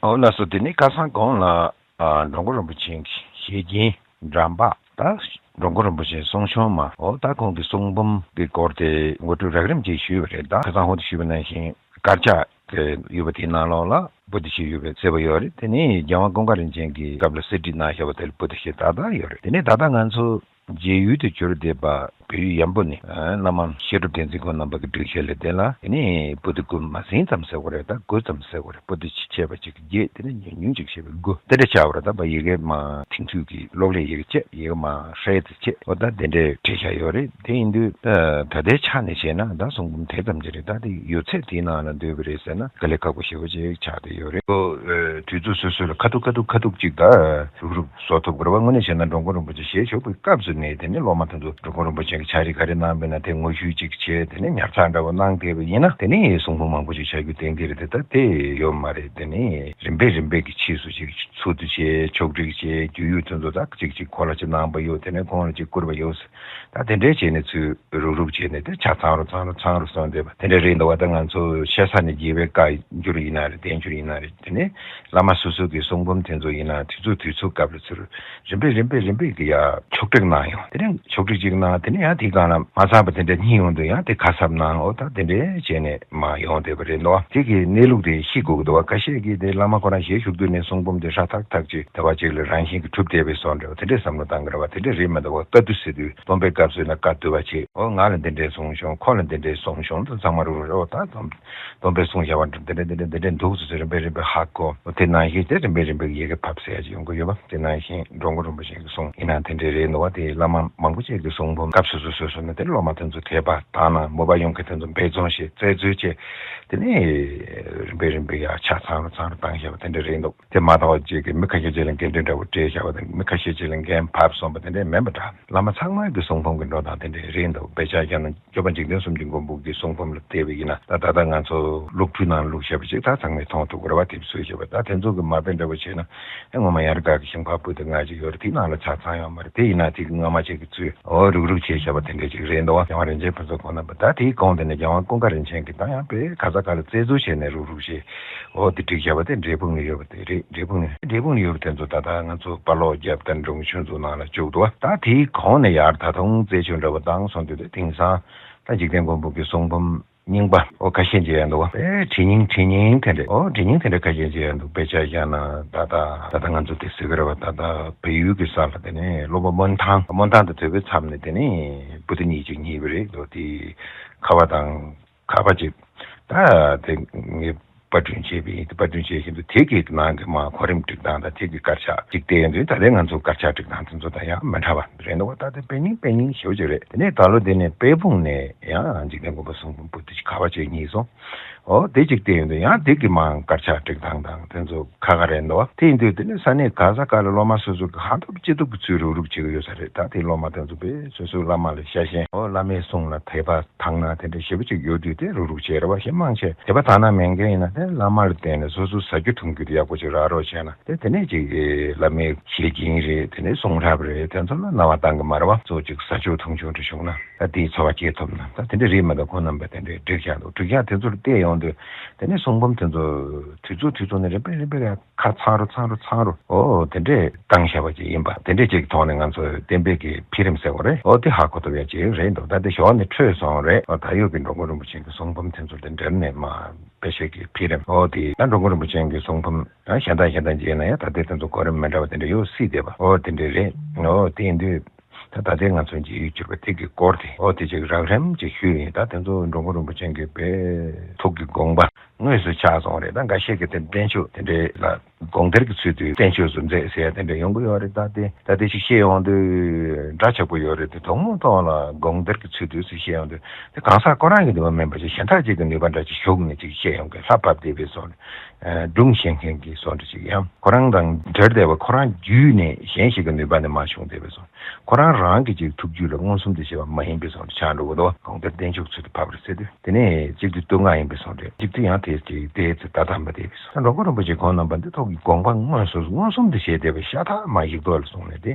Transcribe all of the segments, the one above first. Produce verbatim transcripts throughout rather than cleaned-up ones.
ཨོ་ལགས་སོ། དེ་ནས་ཁ་སང་གོང་ལ་ཨ་འགྲོ་མགོན་རིན་པོ་ཆེ་གི་ཞལ་རྒྱན་འགྲམ་པ་ད་འགྲོ་མགོན་རིན་པོ་ཆེའི་གསུང་གཞུང་མ་ཨོ་ད་ཁོང་གི་གསུང་འབུམ་གི་སྐོར་དེ་ངོ་སྤྲོད་རགས་རིམ་ཅིག་ཞུས་པ་རེད། ད་ཁ་སང་ཧོ་དུ་ཞུས་པ་ནང་བཞིན་དཀར་ཆག་དེ་ཡོད་པ་དེའི་ནང་ལོགས་ལ་པོ་ཏི་ཞིག་ཡོད་པའི་གསལ་པོ་ཡོད་རེད། དེ་ནས་རྒྱལ་དབང་ཀུན་དགའ་རིན་ཆེན་གྱི་སྐབས་ལ་གསེར་བྲིས་གནང་བཞག་པ་དེ་ལ་པོ་ཏི་ཞིག་ཏག་ཏག་ཡོད་རེད། དེ་ནས་ད་ལྟ་ང་ཚོ་མཇལ་ཡུལ་དུ་གྱུར་བསྡད་པ་བོད་ཡུལ་ཡམ་བུ་ནས་ཨ་བླ་མ་བཤད་སྒྲུབ་བསྟན་འཛིན་ཁོང་རྣམ་པ་གི་སྒྲིག་གཞི་ལས་དེ་ལ་དེ་ནས་པོ་ཏི་དགུ་མ་ཟིན་ཙམ་ཟེར་དགོས་རེད། ད་དགུ་ཙམ་ཟེར་དགོས་རེད། པོ་ཏི་ཆེ་བ་གཅིག་གི་བརྒྱད། དེ་ནས་ཉུང་ཉུང་ཅིག་བྱས་པའི་དགུ་དེ་འདྲ་ཆགས་པ་རེད། ད་པ་ཡི་གེ་མ་ཐིག་ཚུལ་གྱི་གློག་ཀླད་ཡི་གེ་བཅས་ཡི་གེ་མ་ཧྲལ་དུ་བཅས་འོ་ད་དེ་འདྲའི་བྲིས་བཞག་ཡོད་རེད། དེ་ཡིན་དུས་ད་ད་ལྟའི་ཆ་ནས་བྱས་ན་ད་གསུང་འབུམ་དེ་ཙམ་ཅིག་རེད། ད་དེ་ཡོད་ཚད་དེའི་ནང་ལ་འདུས་པ་རེད་ཟེར་ན་དཀའ་ལས་ཁག་པོ་ཞེ་པོ་ཅིག་ཆགས་བསྡད་ཡོད་རེད། ཨོ་ཨེ་དུས་ཚོད་སོ་སོ་ལ་ཁ་ཐུག་ཁ་ཐུག་ཁ་ཐུག་ཅིག་ད་རུག་རུག་བཟོ་ཐུབ་དགོས་རེད་བ། དངོས་གནས་བྱས་ན་འགྲོ་མགོན་རིན་པོ་ཆེ་ཞལ་བཞུགས་པའི་སྐབས་སུ་ནས་དེ་ནས་སློབ་མ་དེ་ཚོ་འགྲོ་མགོན་རིན་པོ་ཆེ་གི་ཕྱག་བྲིས་ག་རེ་གནང་པས་ན་དེ་ངོ་བཤུས་ཅིག་བྱས། དེ་ནས་ཉར་ཚགས་འདྲ་བོ་གནང་བསྡད་པ་ཡིན་ན་དེ་ནས་གསུང་འབུམ་མང་པོ་ཅིག་ཆགས་རྒྱུ་གཏན་འཁེལ་རེད་དེ། ད་དེ་ཡོད་མ་རེད། དེ་ནས་རིམ་པས་རིམ་པས་ཀྱི་ཕྱིས་སུ་ཅིག་འཚོལ་བསྡུ་བྱས་ཕྱོགས་སྒྲིག་བྱས་རྒྱུས་ཡོད་དེ་ཚོ་ད་ཅིག་ཅིག་ཁོ་ལ་ཅིག་གནང་པ་ཡོད། དེ་ནས་ཁོང་ལ་ཅིག་བསྐུར་བ་ཡོད། ད་དེ་འདྲའི་བྱས་ནས་ཚུར་རུག་རུག་བྱས་ནས་དེ་ཆ་ཚང་རུ་ཚང་རུ་ཚང་རུ་སོང་བསྡད་པ་དེ་འདྲ་རེད་འདུག་བ། ད་ང་ཚོ་ཤེས་ས་ནས་རྒྱས་པའི་བཀའ་འགྱུར་ཡིན་ན་རེད། བསྟན་འགྱུར་ཡིན་ན་རེད། དེ་ནས་བླ་མ་སོ་སོ་གི་གསུང་འབུམ་དེ་ཚོ་ཡིན་ན་དུས་ཚོད་དུས་ཚོད་སྐབས་ལ་ཚུར་རིམ་པས་རིམ་པས་རིམ་པས་ཀྱི་ཡ་ཕྱོགས་སྒྲིག་གནང་ཡོང་། དེ་ནས་ཕྱོགས་སྒྲིག་ཅིག་གནང་། དེ་ནས་ཡང་དེའི་སྒང་ལ་མ་ཚང་པ་དེ་འདྲ་རྙེད་ཡོང་དུས་ཡང་དེ་ཁ་གསབ་གནང་། འོ་ད་དེ་འདྲའི་བྱས་ནས་མ་ཡོང་བསྡད་པ་རེད་འདུག་དེ་གི་གནས་ལུགས་དེ་ཤེས་དགོས་ཀྱི་འདུག་བ། ཁ་ཤས་ཀྱིས་དེ་བླ་མ་ཁོ་རང་ཞལ་བཞུགས་དུས་ནས་གསུང་འབུམ་དེ་ཧྲ་ཐག་ཐག་ཅིག་དེ་བ་ཅིག་ལ་རང་བཞིན་གྱིས་གྲུབ་བསྡད་པའི་བཟོ་འདྲ་བ་དེ་འདྲའི་བསམ་བློ་བཏང་གི་རེད་བ། དེ་འདྲ་རེད་མི་འདུག་བ། བཀའ་བསྡུ་ཟེར་དུས་སྟོན་པའི་སྐབས་སུ་ཡིན་ན་བཀའ་བསྡུ་བ་བྱེད། འོ་ང་ལ་འདི་འདྲའི་གསུངས་བྱུང་། ཁོ་ལ་འདི་འདྲའི་གསུངས་བྱུང་། དེ་ཚང་མ་རུ་རུ་རེད། འོ་ད་སྟོན་པས་གསུངས་བཞག་པ་འདི་འདྲ་འདི་འདྲ་འདི་འདྲ་འདུག་ཟེར་རིམ་པས་རིམ་པས་ཧ་གོ། འོ་དེ་ནང་བཞིན་དེ་རིམ་པས་རིམ་པས་ཡི་གེ་ཕབ་ཟེར་ཡ་ཅིག་ཡོང་གི་ཡོད་པ། དེ་ནང་བཞིན་འགྲོ་མགོན་རིན་པོ་ཆེ་གི་གསུང་ཡིན་ན་དེ་འདྲའི་རེད་འདུག་བ། དེ་བླ་མ་མང་པོ་ཅིག་གིས་གསུང་འབུམ་སྐབས་སོ་སོ་སོ་སོ་ནས་དེ་སློབ་མ་དེ་ཚོ་དད་པ་དང་ན་མོས་པ་ཡོང་མཁན་དེ་ཚོ་འབད་བརྩོན་བྱས་རྩལ་འཚོལ་བྱས། དེ་ནས་རིམ་པས་རིམ་པས་ཡར་ཆ་ཚང་རུ་ཚང་རུ་བཏང་བཞག་པ་དེ་འདྲ་རེད་འདུག་དེ་མ་གཏོགས་ཅིག་གིས་མི་ཁ་ཤས་ཅིག་ལ་འགན་འདུན་འདྲ་བོ་སྤྲད་བཞག་པ་དང་མི་ཁ་ཤས་ཅིག་ལ་འགན་བབས་སོང་པ་དེ་འདྲ་མིན་པ་འདྲ། བླ་མ་ཚང་མ་གི་གསུང་འབུམ་གི་འགྲོ་སྟངས་དེ་འདྲ་རེད་འདུག་དཔེ་ཆ་བཞག་ན་སྐྱོབ་པ་འཇིག་རྟེན་གསུམ་གྱི་མགོན་པོ་གི་གསུང་འབུམ་ལ་བལྟས་པ་ཡིན་ན་ད་ད་ལྟ་ང་ཚོ་སློབ་ཕྲུག་ནང་བླུགས་བཞག་པ་ཅིག་ད་ཚང་མས་མཐོང་ཐུབ་ཀྱི་རེད་བ། དེབ་བཟོས་བཞག་པ་ད་དེ་ཚོ་གི་མ་དཔེ་འདྲ་བོ་བྱས་ན་ཨེ་ངོ་མ་ཡར་འགག་གི་ཞིང་ཁ་སྤུ་དེ་ལྔ་ཅིག་ཡོད་རེད། དེའི་ནང་ལ་ཆ་ཚང་ཡོད་མ་རེད། དེ་ཡིན་ན་དེ་གི་སྔ་མ་ཅིག་གི་ཚུལ་འོ་རུག་རུག་བྱས་བཞག་པ་དེ་འདྲ་ཅིག་རེད་འདུག་བ། རྒྱལ་དབང་རིན་ཆེན་ཕུན་ཚོགས་ཁོང་རྣམ་པ་ད་དེའི་གོང་དེ་ནས་རྒྱལ་དབང་ཀུན་དགའ་རིན་ཆེན་གྱིས་ད་ཡང་དཔེ་ག་ས་ག་ལ་རྩད་གཅོད་བྱས་ནས་རུག་རུག་བྱས། འོ་དེ་བསྒྲིགས་བཞག་པ་དེ་འབྲས་སྤུངས་ལ་ཡོད་པ་དེ་རེད། འབྲས་སྤུངས་ལ་འབྲས་སྤུངས་ལ་ཡོད་པ་དེ་ཚོ་ད་ལྟ་ང་ཚོ་དཔའ་ལོག་རྒྱབ་དང་འབྲོང་ཆུ་ཚོ་ནང་ལ་བཅུག་འདུག་ད་དེའི་གོང་ནས་ཡར་ད་དུང་རྩད་གཅོད་འདྲ་བོ་བཏང་སོང་དུས་དེ་དེང་སང་ད་འཇིག་རྟེན་མགོན་པོ་གི་གསུང་འབུམ་རྙིང་པ་འོ་ཁ་ཤས་མཇལ་ཡ་འདུག་བ། ཨེ་བྲིས་རྙིང་བྲིས་རྙིང་དེ་འདྲས་འོ་བྲིས་རྙིང་དེ་འདྲས་ཁ་ཤས་མཇལ་ཡ་འདུག་དཔེ་ཆ་བཞག་ན་ད་ལྟ་ད་ལྟ་ང་ཚོ་དེ་ཟེར་གི་རེད་བ། ད་ལྟ་བལ་ཡུལ་གྱི་ས་ལ་དེ་ནས་སློབ་དཔོན་སྨོན་ཐང་སྨོན་ཐང་དུ་དོལ་པོའི་མཚམས་ནས་དེ་ནས་པོ་ཏི་གཉིས་ཅིག་རྙེད་པ་རེད་འདུག་དེ་ཁ་བ་དང་། ཁ་པ་ཅིག་ད་དེ་ངས་པར་སྐྲུན་བྱས་པ་ཡིན། དེ་པར་སྐྲུན་བྱས་བཞིན་དུ་དེ་གི་ནང་གི་མ་གོ་རིམ་སྒྲིག་སྟངས་དང་དེ་གི་དཀར་ཆག་ཅིག་བལྟས་ཡོང་དུས་ད་ལྟའི་ང་ཚོ་དཀར་ཆག་སྒྲིག་སྟངས་དེ་ཚོ་དང་ཡང་མི་འདྲ་བ་རེད་འདུག་ད་དེ་དཔེ་རྙིང་དཔེ་རྙིང་ཞེ་པོ་ཅིག་རེད། དེ་ནས་ད་ལོ་དེ་ནས་དཔལ་སྤུངས་ནས་ཡང་འཇིག་རྟེན་མགོན་པོ་གསུང་འབུམ་པོ་ཏི་ཅིག་ཁ་པ་ཅིག་རྙེད་སོང་། འོ་དེ་ཅིག་བལྟས་ཡོང་དུས་ཡང་དེ་གི་མ་དཀར་ཆག་སྒྲིག་སྟངས་དང་དེ་ཚོ་ཁ་ཁ་རེད་འདུག་དེ་ཡིན་དུས་དེ་ནས་ས་གནས་ག་ས་ག་ལ་སློབ་མ་སོ་སོ་གི་ཧ་ཐོབ་ཅི་ཐོབ་ཀྱི་ཚུལ་རུག་རུག་བྱེད་ཀྱི་ཡོད་ས་རེད། ད་དེ་སློབ་མ་དེ་ཚོ་དཔེ་སོ་སོའི་བླ་མ་ལ་ཤ་ཞེན་འོ་བླ་མའི་གསུང་ལ་དད་པ་དག་སྣང་དེ་འདྲ་ཞེ་པོ་ཅིག་ཡོད་དུས་དེ་རུག་རུག་བྱས་རེད་བ། ཞེ་མང་ཆེ་དད་པ་དག་སྣང་མེད་མཁན་ཡིན་ན་དེ་བླ་མ་ལ་བརྟེན་ནས་སོ་སོ་ཟ་རྒྱུ་འཐུང་རྒྱུ་དེ་ཡག་པོ་ཅིག་རག་རོགས་བྱས་ན་དེ་དེ་ནས་ཅིག་བླ་མའི་ཞལ་རྒྱན་རེད། དེ་ནས་གསུང་རབ་རེད། དེ་ཚོ་ལ་སྣང་བ་བཏང་གི་མ་རེད་བ། གཙོ་ཅིག་ཟ་རྒྱུ་འཐུང་རྒྱུ་འདྲ་བྱུང་ན་ད་དེའི་འཚོ་བ་སྐྱེལ་ཐུབ་ན་ད་དེ་འདྲ་རེད་མ་གཏོགས་ཁོང་རྣམ་པས་དེ་འདྲའི་བསྒྲིགས་བཞག་འདུག་བསྒྲིགས་བཞག་དེ་ཚོ་ལ་བལྟས་ཡོང་དུས་དེ་ནས་གསུང་འབུམ་དེ་ཚོ་དུས་ཚོད་དུས་ཚོད་ནས་རིམ་པས་རིམ་པས་ཁ་ཚང་རུ་ཚང་རུ་ཚང་རུ་ཨོ་དེ་འདྲས་བཏང་བཞག་པ་ཅིག་ཡིན་པ་དེ་འདྲས་ཅིག་ཐོག་ནས་ང་ཚོ་བསྟན་པའི་གི་འཕེལ་རིམ་ཟེར་བ་རེད། ཨོ་དེ་ཧ་གོ་ཐུབ་ཡ་ཅིག་རེད་འདུག་ད་དེ་ཞོར་ནས་འཕྲོས་སོང་རེད། ཨོ་ད་ཡོད་ཀྱི་འགྲོ་མགོན་རིན་པོ་ཆེ་གི་གསུང་འབུམ་དེ་ཚོ་དེ་འབྲེལ་ནས་མ་དཔེ་ཆ་གི་འཕེལ་རིམ་ཨོ་དེ་ད་འགྲོ་མགོན་རིན་པོ་ཆེ་གི་གསུང་འབུམ་ཨ་གཞན་དག་གཞན་དག་མཇལ་ན་ཡང་ད་ལྟའི་དེ་ཚོ་གོ་རིམ་མི་འདྲ་བ་དེ་འདྲ་ཡོད་སྲིད་བསྡད་པ་ཨོ་དེ་འདྲས་རེད། ཨོ་དེ་ཡིན་དུས། ད་ད་ལྟའི་ང་ཚོ་མཇལ་ཡུལ་གྱུར་པ་དེ་གི་སྐོར་དེ་ཨོ་དེ་ཅིག་རགས་རིམ་ཅིག་ཞུས་ཡིན། ད་དེ་ཚོ་འགྲོ་མགོན་རིན་པོ་ཆེ་གི་དཔེ་ཐུགས་ཀྱི་དགོངས་པ་དངོས་སུ་ཆགས་སོང་རེད། ད་འགའ་ཤས་ཀྱིས་དེ་བསྟན་བཅོས་དེ་འདྲའི་ལ་དགོངས་གཏེར་གྱི་ཚུལ་དུ་བསྟན་བཅོས་སུ་མཛད་ཟེར་ཡ་དེ་འདྲ་ཡོང་གི་ཡོད་རེད། ད་དེ་ད་དེ་ཅིག་བཤད་ཡོང་དུས་འདྲ་ཆགས་པོ་ཡོད་རེད། དེ་དང་པོ་ཐོག་ལ་དགོངས་གཏེར་གྱི་ཚུལ་དུ་ཟེར་བཤད་ཡོང་དུས་དེ་གང་ཟག་ཁོ་རང་གི་ནུས་པ་མིན་པ་ཅིག་གཞན་དག་ཅིག་གི་ནུས་པ་འདྲ་ཅིག་ཞུགས་ནས་ཅིག་བཤད་ཡོང་གི་ལྷ་བབས་བསྡད་པའི་བཟོ་འདྲ་སྒྲུང་བཤད་མཁན་གྱི་བཟོ་འདྲ་ཅིག་ཡང་ཁོ་རང་དང་འབྲེལ་བསྡད་པ་ཁོ་རང་བརྒྱུད་ནས་གཞན་ཞིག་གི་ནུས་པ་ནས་མ་བྱུང་བསྡད་པའི་བཟོ། ཁོ་རང་རང་གི་ཅིག་ཐུགས་རྒྱུད་ལ་མངོན་སུམ་དུ་བྱས་པ་མ་ཡིན་པའི་བཟོ་འདྲ་ཆགས་འགྲོ་གི་འདུག་དགོངས་གཏེར་བསྟན་བཅོས་ཚུལ་དུ་ཕབ་པར་ཟེར་དུས་དེ་ནས་གཅིག་ཏུ་བསྟོད་བསྔགས་ཡིན་པའི་བཟོ་འདྲ་གཅིག་ཏུ་ཡང་ དེ་དེ་དེ་ཚེ་ད་དམ་པ་དེ་བས་སོ། འགྲོ་མགོན་རིན་པོ་ཆེ་ཁོང་རྣམ་པ་འདི་ཐུགས་ཀྱི་དགོངས་པ་མངོན་སུམ་མངོན་སུམ་དུ་བྱས་བསྡད་པའི་ཤ་ཐག་མ་ཞིག་ཐོག་ལ་སོང་ནས་དེ་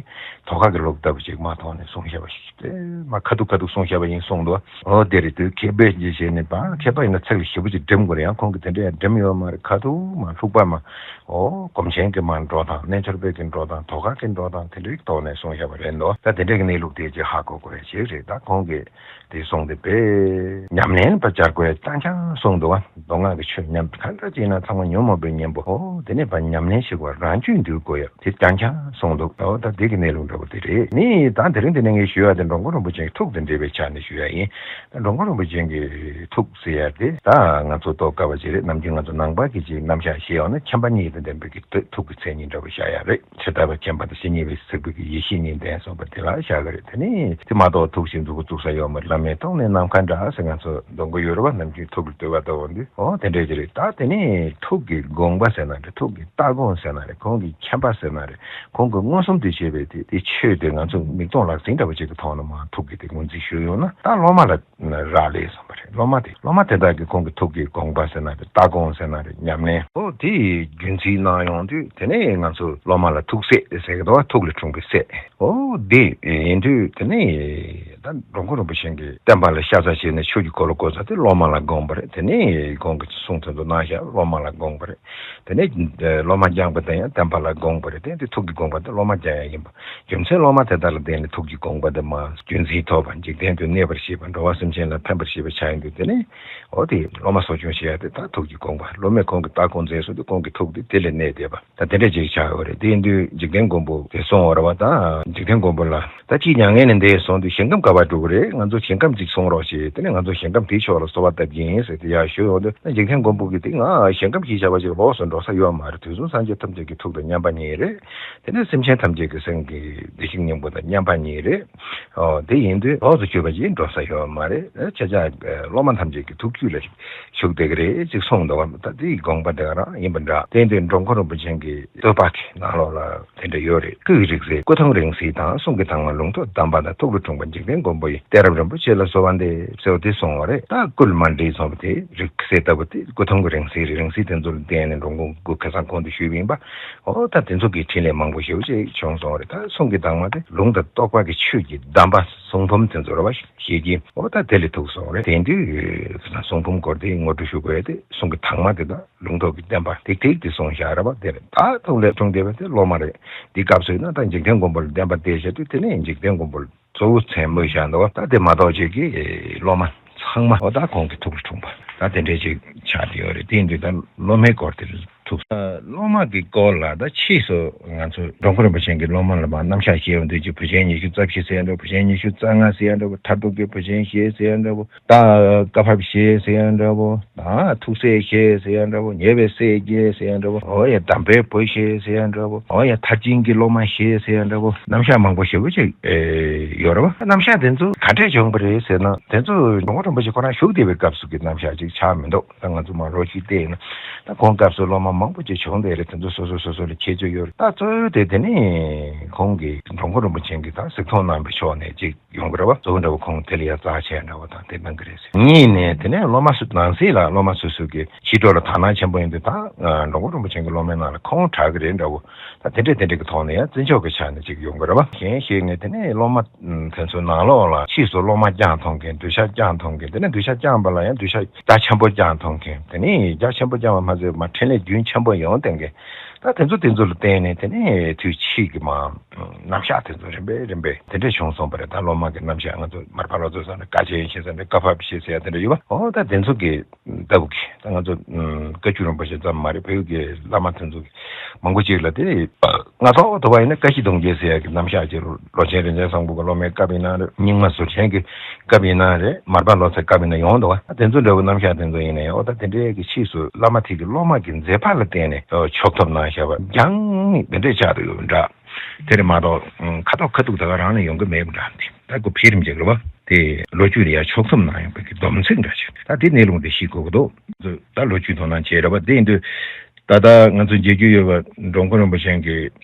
དོ་ཁ་གི་ལུགས་ལྟ་བུ་ཅིག་མ་ཐོག་ནས་གསུང་བཤད་པ་ཞིག་དེ་མ་ཁ་ཐུག་ཁ་ཐུག་གསུང་བཤད་པ་ཡིན་གསུངས་འདུག། འོ་དེ་རེད། དུས་མཁས་པས་ཅི་བྱས་ནས་པ་མཁས་པ་ཡིན་ན་ཚིག་ལ་ཞིབ་པོ་ཅིག་འགྲེམས་དགོས་རེད། ཡང་ཁོང་གིས་དེ་འདྲ་ཡང་འགྲེམས་ཡོད་མ་རེད། ཁ་ཐུག་མ་ལྷུག་པ་མ། འོ་སྒོམ་ཆེན་གྱི་མ་འགྲོ་སྟངས། རྣལ་འབྱོར་པའི་གི་འགྲོ་སྟངས། དོ་ཁ་གི་འགྲོ་སྟངས། དེ་འདྲའི་ཐོག་ནས་གསུང་བཤད་པ་རེད་འདུག། ད་དེ་འདྲའི་གི་གནས་ལུགས་དེ་ཅིག་ཧ་གོ་དགོས་ཡ་ཞིག་རེད། ད་ཁོང་གིས་དེ་གསུངས་ཏེ་དཔེ་ཉམས་ལེན་པ་བྱ་དགོས་ཡ་རྐྱང་རྐྱང་གསུངས་འདུག་བ། མདོ་སྔགས་ཀྱི་ཆོས་ཉམས་ག་འདྲ་ཅིག་ན་ཚང་མ་ཉོན་མོངས་པའི་གཉེན་པོ། འོ་དེ་ནས་ཕར་ཉམས་ལེན་ཞིག་བ་རང་རྒྱུད་འདུལ་དགོས་ཡ་དེ་རྐྱང་རྐྱང་གསུངས་འདུག། འོ་ད་དེ་གི་གནས་ལུགས་འདྲ་བོ་དེ་རེད། ནི་ད་དེ་རིང་འདི་ནས་ངས་ཞུ་ཡ་དེ་འགྲོ་མགོན་རིན་པོ་ཆེའི་ཐུགས་དང་འབྲེལ་བའི་ཆ་ནས་ཞུ་ཡ་ཡིན། ད་འགྲོ་མགོན་རིན་པོ་ཆེ་གི་ཐུགས་ཟེར་ཡ་དེ་ད་ང་ཚོ་རྟོགས་དཀའ་བ་ཅིག་རེད། ནམ་རྒྱུན་ང་ཚོ་ནང་པ་གི་ཅིག་རྣམ་གཞག་བཤད་ཡོང་ན་མཁྱེན་པ་གཉིས་དང་ལྡན་པའི་གི་ཐུགས་ཀྱི་མཚན་ཉིད་འདྲ་བོ་བཞག་ཡ་རེད། ཇི་ལྟ་བ་མཁྱེན་པ་དང་ཇི་སྙེད་པའི་གཟིགས་པའི་གི་ཡེ་ཤེས་གཉིས་ལྡན་གསུངས་པ་དེ་ལ་བཞག་གི་རེད། དེ་ནི་དེ་མ་གཏོགས་ཐུགས་ཀྱི་མཛུབ་གུ་བཙུགས་ས་ཡོད་མ་རེད། བླ་མའི་ཐུགས་ནི་ནམ་མཁའ་འདྲ་ཟེར་ང་ཚོ་འདོན་གི་ཡོད་རེད་བ། ནམ་རྒྱུན་ཐུགས་ལ་བསྟོད་པ་ལྟ་བུ་འདི། འོ་དེ་འདྲས་ཅིག་རེད། ད་དེ་ནི་ཐུགས་ཀྱི་དགོངས་པ་ཟེར་ན་རེད། ཐུགས་ཀྱི་ལྟ་དགོངས་ཟེར་ན་རེད། ཁོང་གི་མཁྱེན་པ་ཟེར་ན་རེད། ཁོང་གི་མངོན་སུམ་དུ་བྱས་པའི་དེ་དེ་ཆོས་དེ་ང་ཚོ་མིག་མཐོང་ལག་ཟིན་འདྲ་བོ་ཅིག་གི་ཐོག་ནས་མ་ཐུགས་ཀྱི་དེ་ངོས་འཛིན་ཞུ་ཡོང་ན་ད་སློབ་མ་ལ་རག་ལས་སོང་བ་རེད། སློབ་མ་དེ་སློབ་མ་དེ་དག་གིས་ཁོང་གི་ཐུགས་ཀྱི་དགོངས་པ་ཟེར་ན་རེད། ལྟ་དགོངས་ཟེར་ན་རེད། ཉམས་ལེན་འོ་དེ་རྒྱུན་འཛིན་གནང་ཡོང་དུས་དེ་ནས་ང་ཚོ་སློབ་མ་ལ་ཐུགས་སྲས་ཟེར་གི་འདུག་བ། ཐུགས་ལས་འཁྲུངས་པའི་སྲས། འོ་དེ་ཡིན་དུས་དེ་ནས་ད་འགྲོ་མགོན་རིན་པོ་ཆེ་གིས་བསྟན་པ་ལ་ཤ་ཚ་བྱས་ནས་ཆོས་ཀྱི་འཁོར་ལོ་བསྐོར་ས་དེ་སློབ་མ་ལ་དགོངས་པ་རེད། དེ་ནས་ཁོང་གི་གསུང་དོན་དུ་གནང་བཞག་སློབ་མ་ལ་དགོངས་པ་རེད། དེ་ནས་སློབ་མ་སྦྱངས་པ་དེ་ཡང་བསྟན་པ་ལ་དགོངས་པ་རེད། དེ་དེ་ཐུགས་ཀྱི་དགོངས་པ་དེ་སློབ་མ་སྦྱང་ཡ་ཡིན་པ། རྒྱུ་མཚན་སློབ་མ་དེ་དག་ལ་བརྟེན་ནས་ཐུགས་ཀྱི་དགོངས་པ་དེ་མ་རྒྱུན་འཛིན་ཐོབ་པ། འཇིག་རྟེན་དུ་གནས་པར་བྱེད་པ། འགྲོ་བ་སེམས་ཅན་ལ་ཕན་པར་བྱེད་པ་ཆགས་ཡོང་དུས་དེ་ནས་འོ་དེ་སློབ་མ་གསོ་སྐྱོང་བྱེད་ཡ་དེ་ད་ཐུགས་ཀྱི་དགོངས་པ། སློབ་མས་ཁོང་གི་ལྟ་དགོངས་མཛད་སྲོལ་དེ་ཁོང་གི་ཐུགས་དེ་དེ་ལས་གནས་བསྡད་པ། ད་དེ་འདྲ་ཅིག་ཆགས་ཡོད་རེད། དེ་ཡིན་དུས་འཇིག་རྟེན་མགོན་པོ་དེ་གསུངས་ཡོད་རེད་བ། ད་འཇིག་རྟེན་མགོན་པོ་ལ་ད་ཅིག་མྱ་ངན་ལས་འདས་སོང་དུས་ཞིང་ཁམས་ག་པར་འགྲོ་གི་རེད། ང་ཚོ་ཞིང་ཁམས་ཅིག་གསུང་རོགས་བྱེད། དེ་ནས་ང་ཚོ་ཞིང་ཁམས་དེའི་ཕྱོགས་ལ་གསོལ་བ་བཏབ་ཀྱི་ཡིན་ཟེར་དེ་ཡར་ཞུས་ཡོང་དུས། ད་འཇིག་རྟེན་མགོན་པོ་གིས་དེ་ང་ཞིང་ཁམས་ཀྱི་བྱ་བ་ཅིག་ལོགས་སུ་འགྲོ་ས་ཡོད་མ་རེད། དུས་གསུམ་སངས་རྒྱས་ཐམས་ཅད་ཀྱི་ཐུགས་དང་མཉམ་པ་ཉིད་རེད། དེ་ནས་སེམས་ཅན་ཐམས་ཅད་ཀྱི་སེམས་ཀྱི་བདེ་གཤེགས་སྙིང་པོ་དང་མཉམ་པ་ཉིད་རེད། ཨོ་དེ་ཡིན་དུས་ལོགས་སུ་གྱུར་པ་ཅིག་འགྲོ་ས་ཡོད་མ་རེད། ཁྱེད་ཅག་སློབ་མ་ཐམས་ཅད་ཀྱི་ཐུགས་རྒྱུད་ལ་ཞུགས་བསྡད་ཀྱི་རེད་ཅེས་གསུངས་འདུག་བ། ད་དེའི་དགོངས་པ་དེ་ག་རང་ཡིན་པ་འདྲ། དེ་ཡིན་དུས་འགྲོ་མགོན་རིན་པོ་ཆེ་གི་བསྟོད་པ་གི་ནང་ལོགས་ལ་དེ་འདྲ་ཡོད་རེད། སྐུ་ཡི་རིང་བསྲེལ་སྐུ་ཐང་རིང་བསྲེལ་དང་། གསུང་གི་དྭངས་མ་ལུང་རྟོགས་གདམས་པ་དང་། ཐུགས་ལས་འཁྲུངས་པ་འཇིག་རྟེན་མགོན་པོ་ཡི། གཏད་རབས་རིན་པོ་ཆེ་ལ་གསོལ་བ་འདེབས་ཟེར་བ་དེ་གསུངས་པ་རེད། ད་སྐུ་ལ་མ་འདྲེས་སོང་བ་དེ་རིང་བསྲེལ་ལྟ་བུ་དེ་སྐུ་ཐང་གི་རིང་བསྲེལ་རེད། རིང་བསྲེལ་དེ་ཚོ་ལ་བརྟེན་ནས་འགྲོ་མགོན་སྐུ་ཁ་སང་གོང་དུ་ཞུས་པ་ཡིན་པ། འོ་ད་དེ་ཚོ་གི་འཕྲིན་ལས་མང་པོ་ཞེ་པོ་ཅིག་བྱུང་སོང་བ་རེད། ད་གསུང་གི་དྭངས་མ་དེ་ལུང་དང་རྟོགས་པ་གི་ཆོས་ཀྱི་གདམས་པ་གསུང་འབུམ་དེ་ཚོ་རེད་བ། ཞེས་ཀྱི་འོ་ད་དེ་ལས་ཐུག་སོང་རེད། དེང་དུས་གསུང་འབུམ་སྐོར་དེ་ངོ་སྤྲོད་ཞུ་དགོས་དེ་གསུང་གི་དྭངས་མ་དེ་དང་ལུང་རྟོགས་ཀྱི་བསྟན་པ་ཏིག་ཏིག་དེ་གསུངས་བཞག་རེད་བ། དེ་རེད། ད་ཐུགས་ལས་འཁྲུངས་བསྡད་པ་དེ་སློབ་མ་རེད། འདི་སྐབས་སུ་ཡིན་ན་ད་འཇིག་རྟེན་མགོན་པོ་ལ་བསྟན་པ་གཏད་བཞག་དུས་དེ་ནས་འཇིག་རྟེན་མགོན་པོ་ལ་གཙོ་བོ་མཚན་སྨོས་བཞག་འདུག་བ། ད་དེ་མ་གཏོགས་ཅིག་གི་སློབ་མ་ཚང་མ་འོ་ད་ཁོང་གི་ཐུགས་ལ་འཁྲུངས་པ་ད་དེ་འདྲས་ཅིག་ཆགས་བསྡད་ཡོད་རེད། དེ་ཡིན་དུས་ད་སློབ་མའི་སྐོར་དེ་ཐུགས། སློབ་མ་གི་སྐོར་ལ་ད་ཕྱིས་སུ་ང་ཚོ་འགྲོ་མགོན་རིན་པོ་ཆེ་གི་སློབ་མ་ལ་མ་རྣམ་གཞག་བཤད་ཡོང་དུས་ཀྱི་བུ་ཆེན་ཉི་ཤུ་རྩ་བཞི་ཟེར་ཡ་འདྲ་བོ། བུ་ཆེན་ཉི་ཤུ་རྩ་ལྔ་ཟེར་ཡ་འདྲ་བོ། མཐར་ཐུག་གི་བུ་ཆེན་བཞི་ཟེར་ཡ་འདྲ་བོ། ད་བཀའ་བབས་བཞི་ཟེར་ཡ་འདྲ་བོ། ད་ཐུགས་སྲས་བཞི་ཟེར་ཡ་འདྲ་བོ། ཉེ་བའི་སྲས་བརྒྱད་ཟེར་ཡ་འདྲ་བོ། འོ་ཡ་དམ་པའི་བུ་བཞི་ཟེར་ཡ་འདྲ་བོ། འོ་ཡ་མཐར་ཕྱིན་གྱི་སློབ་མ་བཞི་ཟེར་ཡ་འདྲ་བོ། རྣམ་གཞག་མང་པོ་ཞེ་པོ་ཅིག་ཡོད་རེད་བ། རྣམ་གཞག་དེ་ཚོ་ག་འདྲས་བྱུང་བ་རེད་ཟེར་ན། དེ་ཚོ་འགྲོ་མགོན་རིན་པོ་ཆེ་ཁོ་རང་བཞུགས་བསྡད་པའི་སྐབས་སུ་གི་རྣམ་གཞག་ཅིག་ཆགས་མི་འདུག། ད་ང་ཚོ་མ་རོ་ཅིག་བལྟས་ན་ད་ཁོང་སྐབས་སུ་སློབ་མ་མང་པོ་ཅིག་བྱུང་བསྡད་རེད། དེ་ཚོ་སོ་སོ་སོ་སོ་ལ་ཁྱད་ཆོས་ཡོད་རེད། ད་གཙོ་བོ་དེ་དེ་ནི་ཁོང་གིས་འགྲོ་མགོན་རིན་པོ་ཆེ་གིས་ད་གཟིགས་མཐོང་གནང་བའི་ཕྱོགས་ནས་ཅིག་ཡོང་གི་རེད་བ། གཙོ་བོ་འདྲ་བོ་ཁོང་དེ་ལ་ཡ་རྩ་ཆེན་འདྲ་བོ་དང་དེ་གནང་གི་རེད་ཟེར། གཉིས་ནས་དེ་ནས་སློབ་མ་སུ་ནང་སྲིད་ལ་སློབ་མ་སོ་སོ་གི་ཕྱི་དྲོ་ལ་དག་སྣང་ཆེན་པོ་ཡིན་དུས་ད་འགྲོ་མགོན་རིན་པོ་ཆེ་གི་སློབ་མའི་ནང་ལ་ཁོང་གྲགས་གི་རེད་འདྲ་བོ། ད་དེ་འདྲས་དེ་འདྲས་ཀྱི་ཐོག་ནས་ཡང་བརྩི་འཇོག་གི་ཆ་ནས་ཅིག་ཡོང་གི་རེད་བ། གཞན་ཞིག་ནས་དེ་ནས་སློབ་མ་དེ་ཚོའི་ནང་ལོགས་ལ་ཕྱིས་སུ་སློབ་མ་བསྐྱངས་ཐོན་མཁན། གདུལ་བྱ་བསྐྱངས་ཐོན་མཁན། དེ་ནས་གདུལ་བྱ་བསྐྱངས་པ་ལ་ཡང་གདུལ་བྱ་རྒྱ་ཆེན་པོ་བསྐྱངས་ཐོན་མཁན། དེ་ནས་རྒྱ་ཆེན་པོ་བསྐྱངས་པ་མ་ཟད་མ་འཕྲིན་ལས་རྒྱུན་ཆེན་པོ་ཡོང་བསྡད་མཁན། ད་དེ་ཚོ་དེ་ཚོ་ལ་བརྟེན་ནས་དེ་ནས་དུས་ཕྱིས་ཀྱི་མ་རྣམ་གཞག་དེ་ཚོ་རིམ་པས་རིམ་པས་དེ་འདྲས་བྱུང་སོང་བ་རེད། ད་སློབ་མ་གི་རྣམ་གཞག་ང་ཚོ་མར་པ་ལོ་ཙཱ་ཟེར་ན་བཀའ་ཆེན་ཞེས་ཟེར་ན་བཀའ་བབས་ཞེས་ཟེར་ཡ་དེ་འདྲ་ཡོད་པ། འོ་ད་དེ་ཚོ་གི་ལྟ་བུ་གི་ད་ང་ཚོ་བཀའ་བརྒྱུད་རིན་པོ་ཆེ་ཙམ་མ་རེད། བོད་ཀྱི་བླ་མ་དེ་ཚོ་གི་མང་པོ་ཅིག་ལ་དེ་སྔ་ཐོག་ཐོག་པ་ཡིན་ན་བཀའ་བཞི་གདུང་བརྒྱད་ཟེར་ཡ་གི་རྣམ་གཞག་ཅིག་ལོ་ཆེན་རིན་ཆེན་བཟང་པོ་གི་སློབ་མའི་སྐབས་ཡིན་ན་རེད། རྙིང་མ་ཟུར་ཆེན་གི་སྐབས་ཡིན་ན་རེད། མར་པ་ལོ་ཙཱའི་སྐབས་ཡིན་ན་ཡོང་འདུག་བ། དེ་ཚོ་འདྲ་བོ་རྣམ་གཞག་དེ་ཚོ་ཡིན་ན་ཡང་འོ་ད་དེ་འདྲའི་གི་ཕྱིས་སུ་བླ་མ་དེ་གི་སློབ་མ་གི་མཛད་པ་ལ་བརྟེན་ནས་ཕྱོགས་ཐོབ་གནང་བཞག་པ་རྒྱང་མིག་དེ་འདྲས་ཆགས་བསྡད་ཡོད་པ་འདྲ། དེ་རེད་མ་གཏོགས་ཁ་ཐོག་ཁ་ཐུག་ད་ག་རང་ནས་ཡོང་གི་མེད་པ་འདྲ། དེ་ད་ཁོ་འཕེལ་རིམ་ཅིག་རེད་བ། དེ་ལོ་རྒྱུས་ལ་ཡང་ཕྱོགས་ཐོབ་གནང་ཡོང་པའི་གི་སྡོམ་ཚིག་འདྲ་ཅིག། ད་དེ་གནས་ལུགས་དེ་ཤེས་དགོས་ཀྱི་འདུག། ད་ལོ་རྒྱུས་དོ་སྣང་བྱེད་རེད་བ། དེ་ཡིན་དུས་ད་ལྟ་ང་ཚོ་མཇལ་རྒྱུ་ཡོད་པ་འགྲོ་མགོན་རིན་པོ་ཆེ་གི་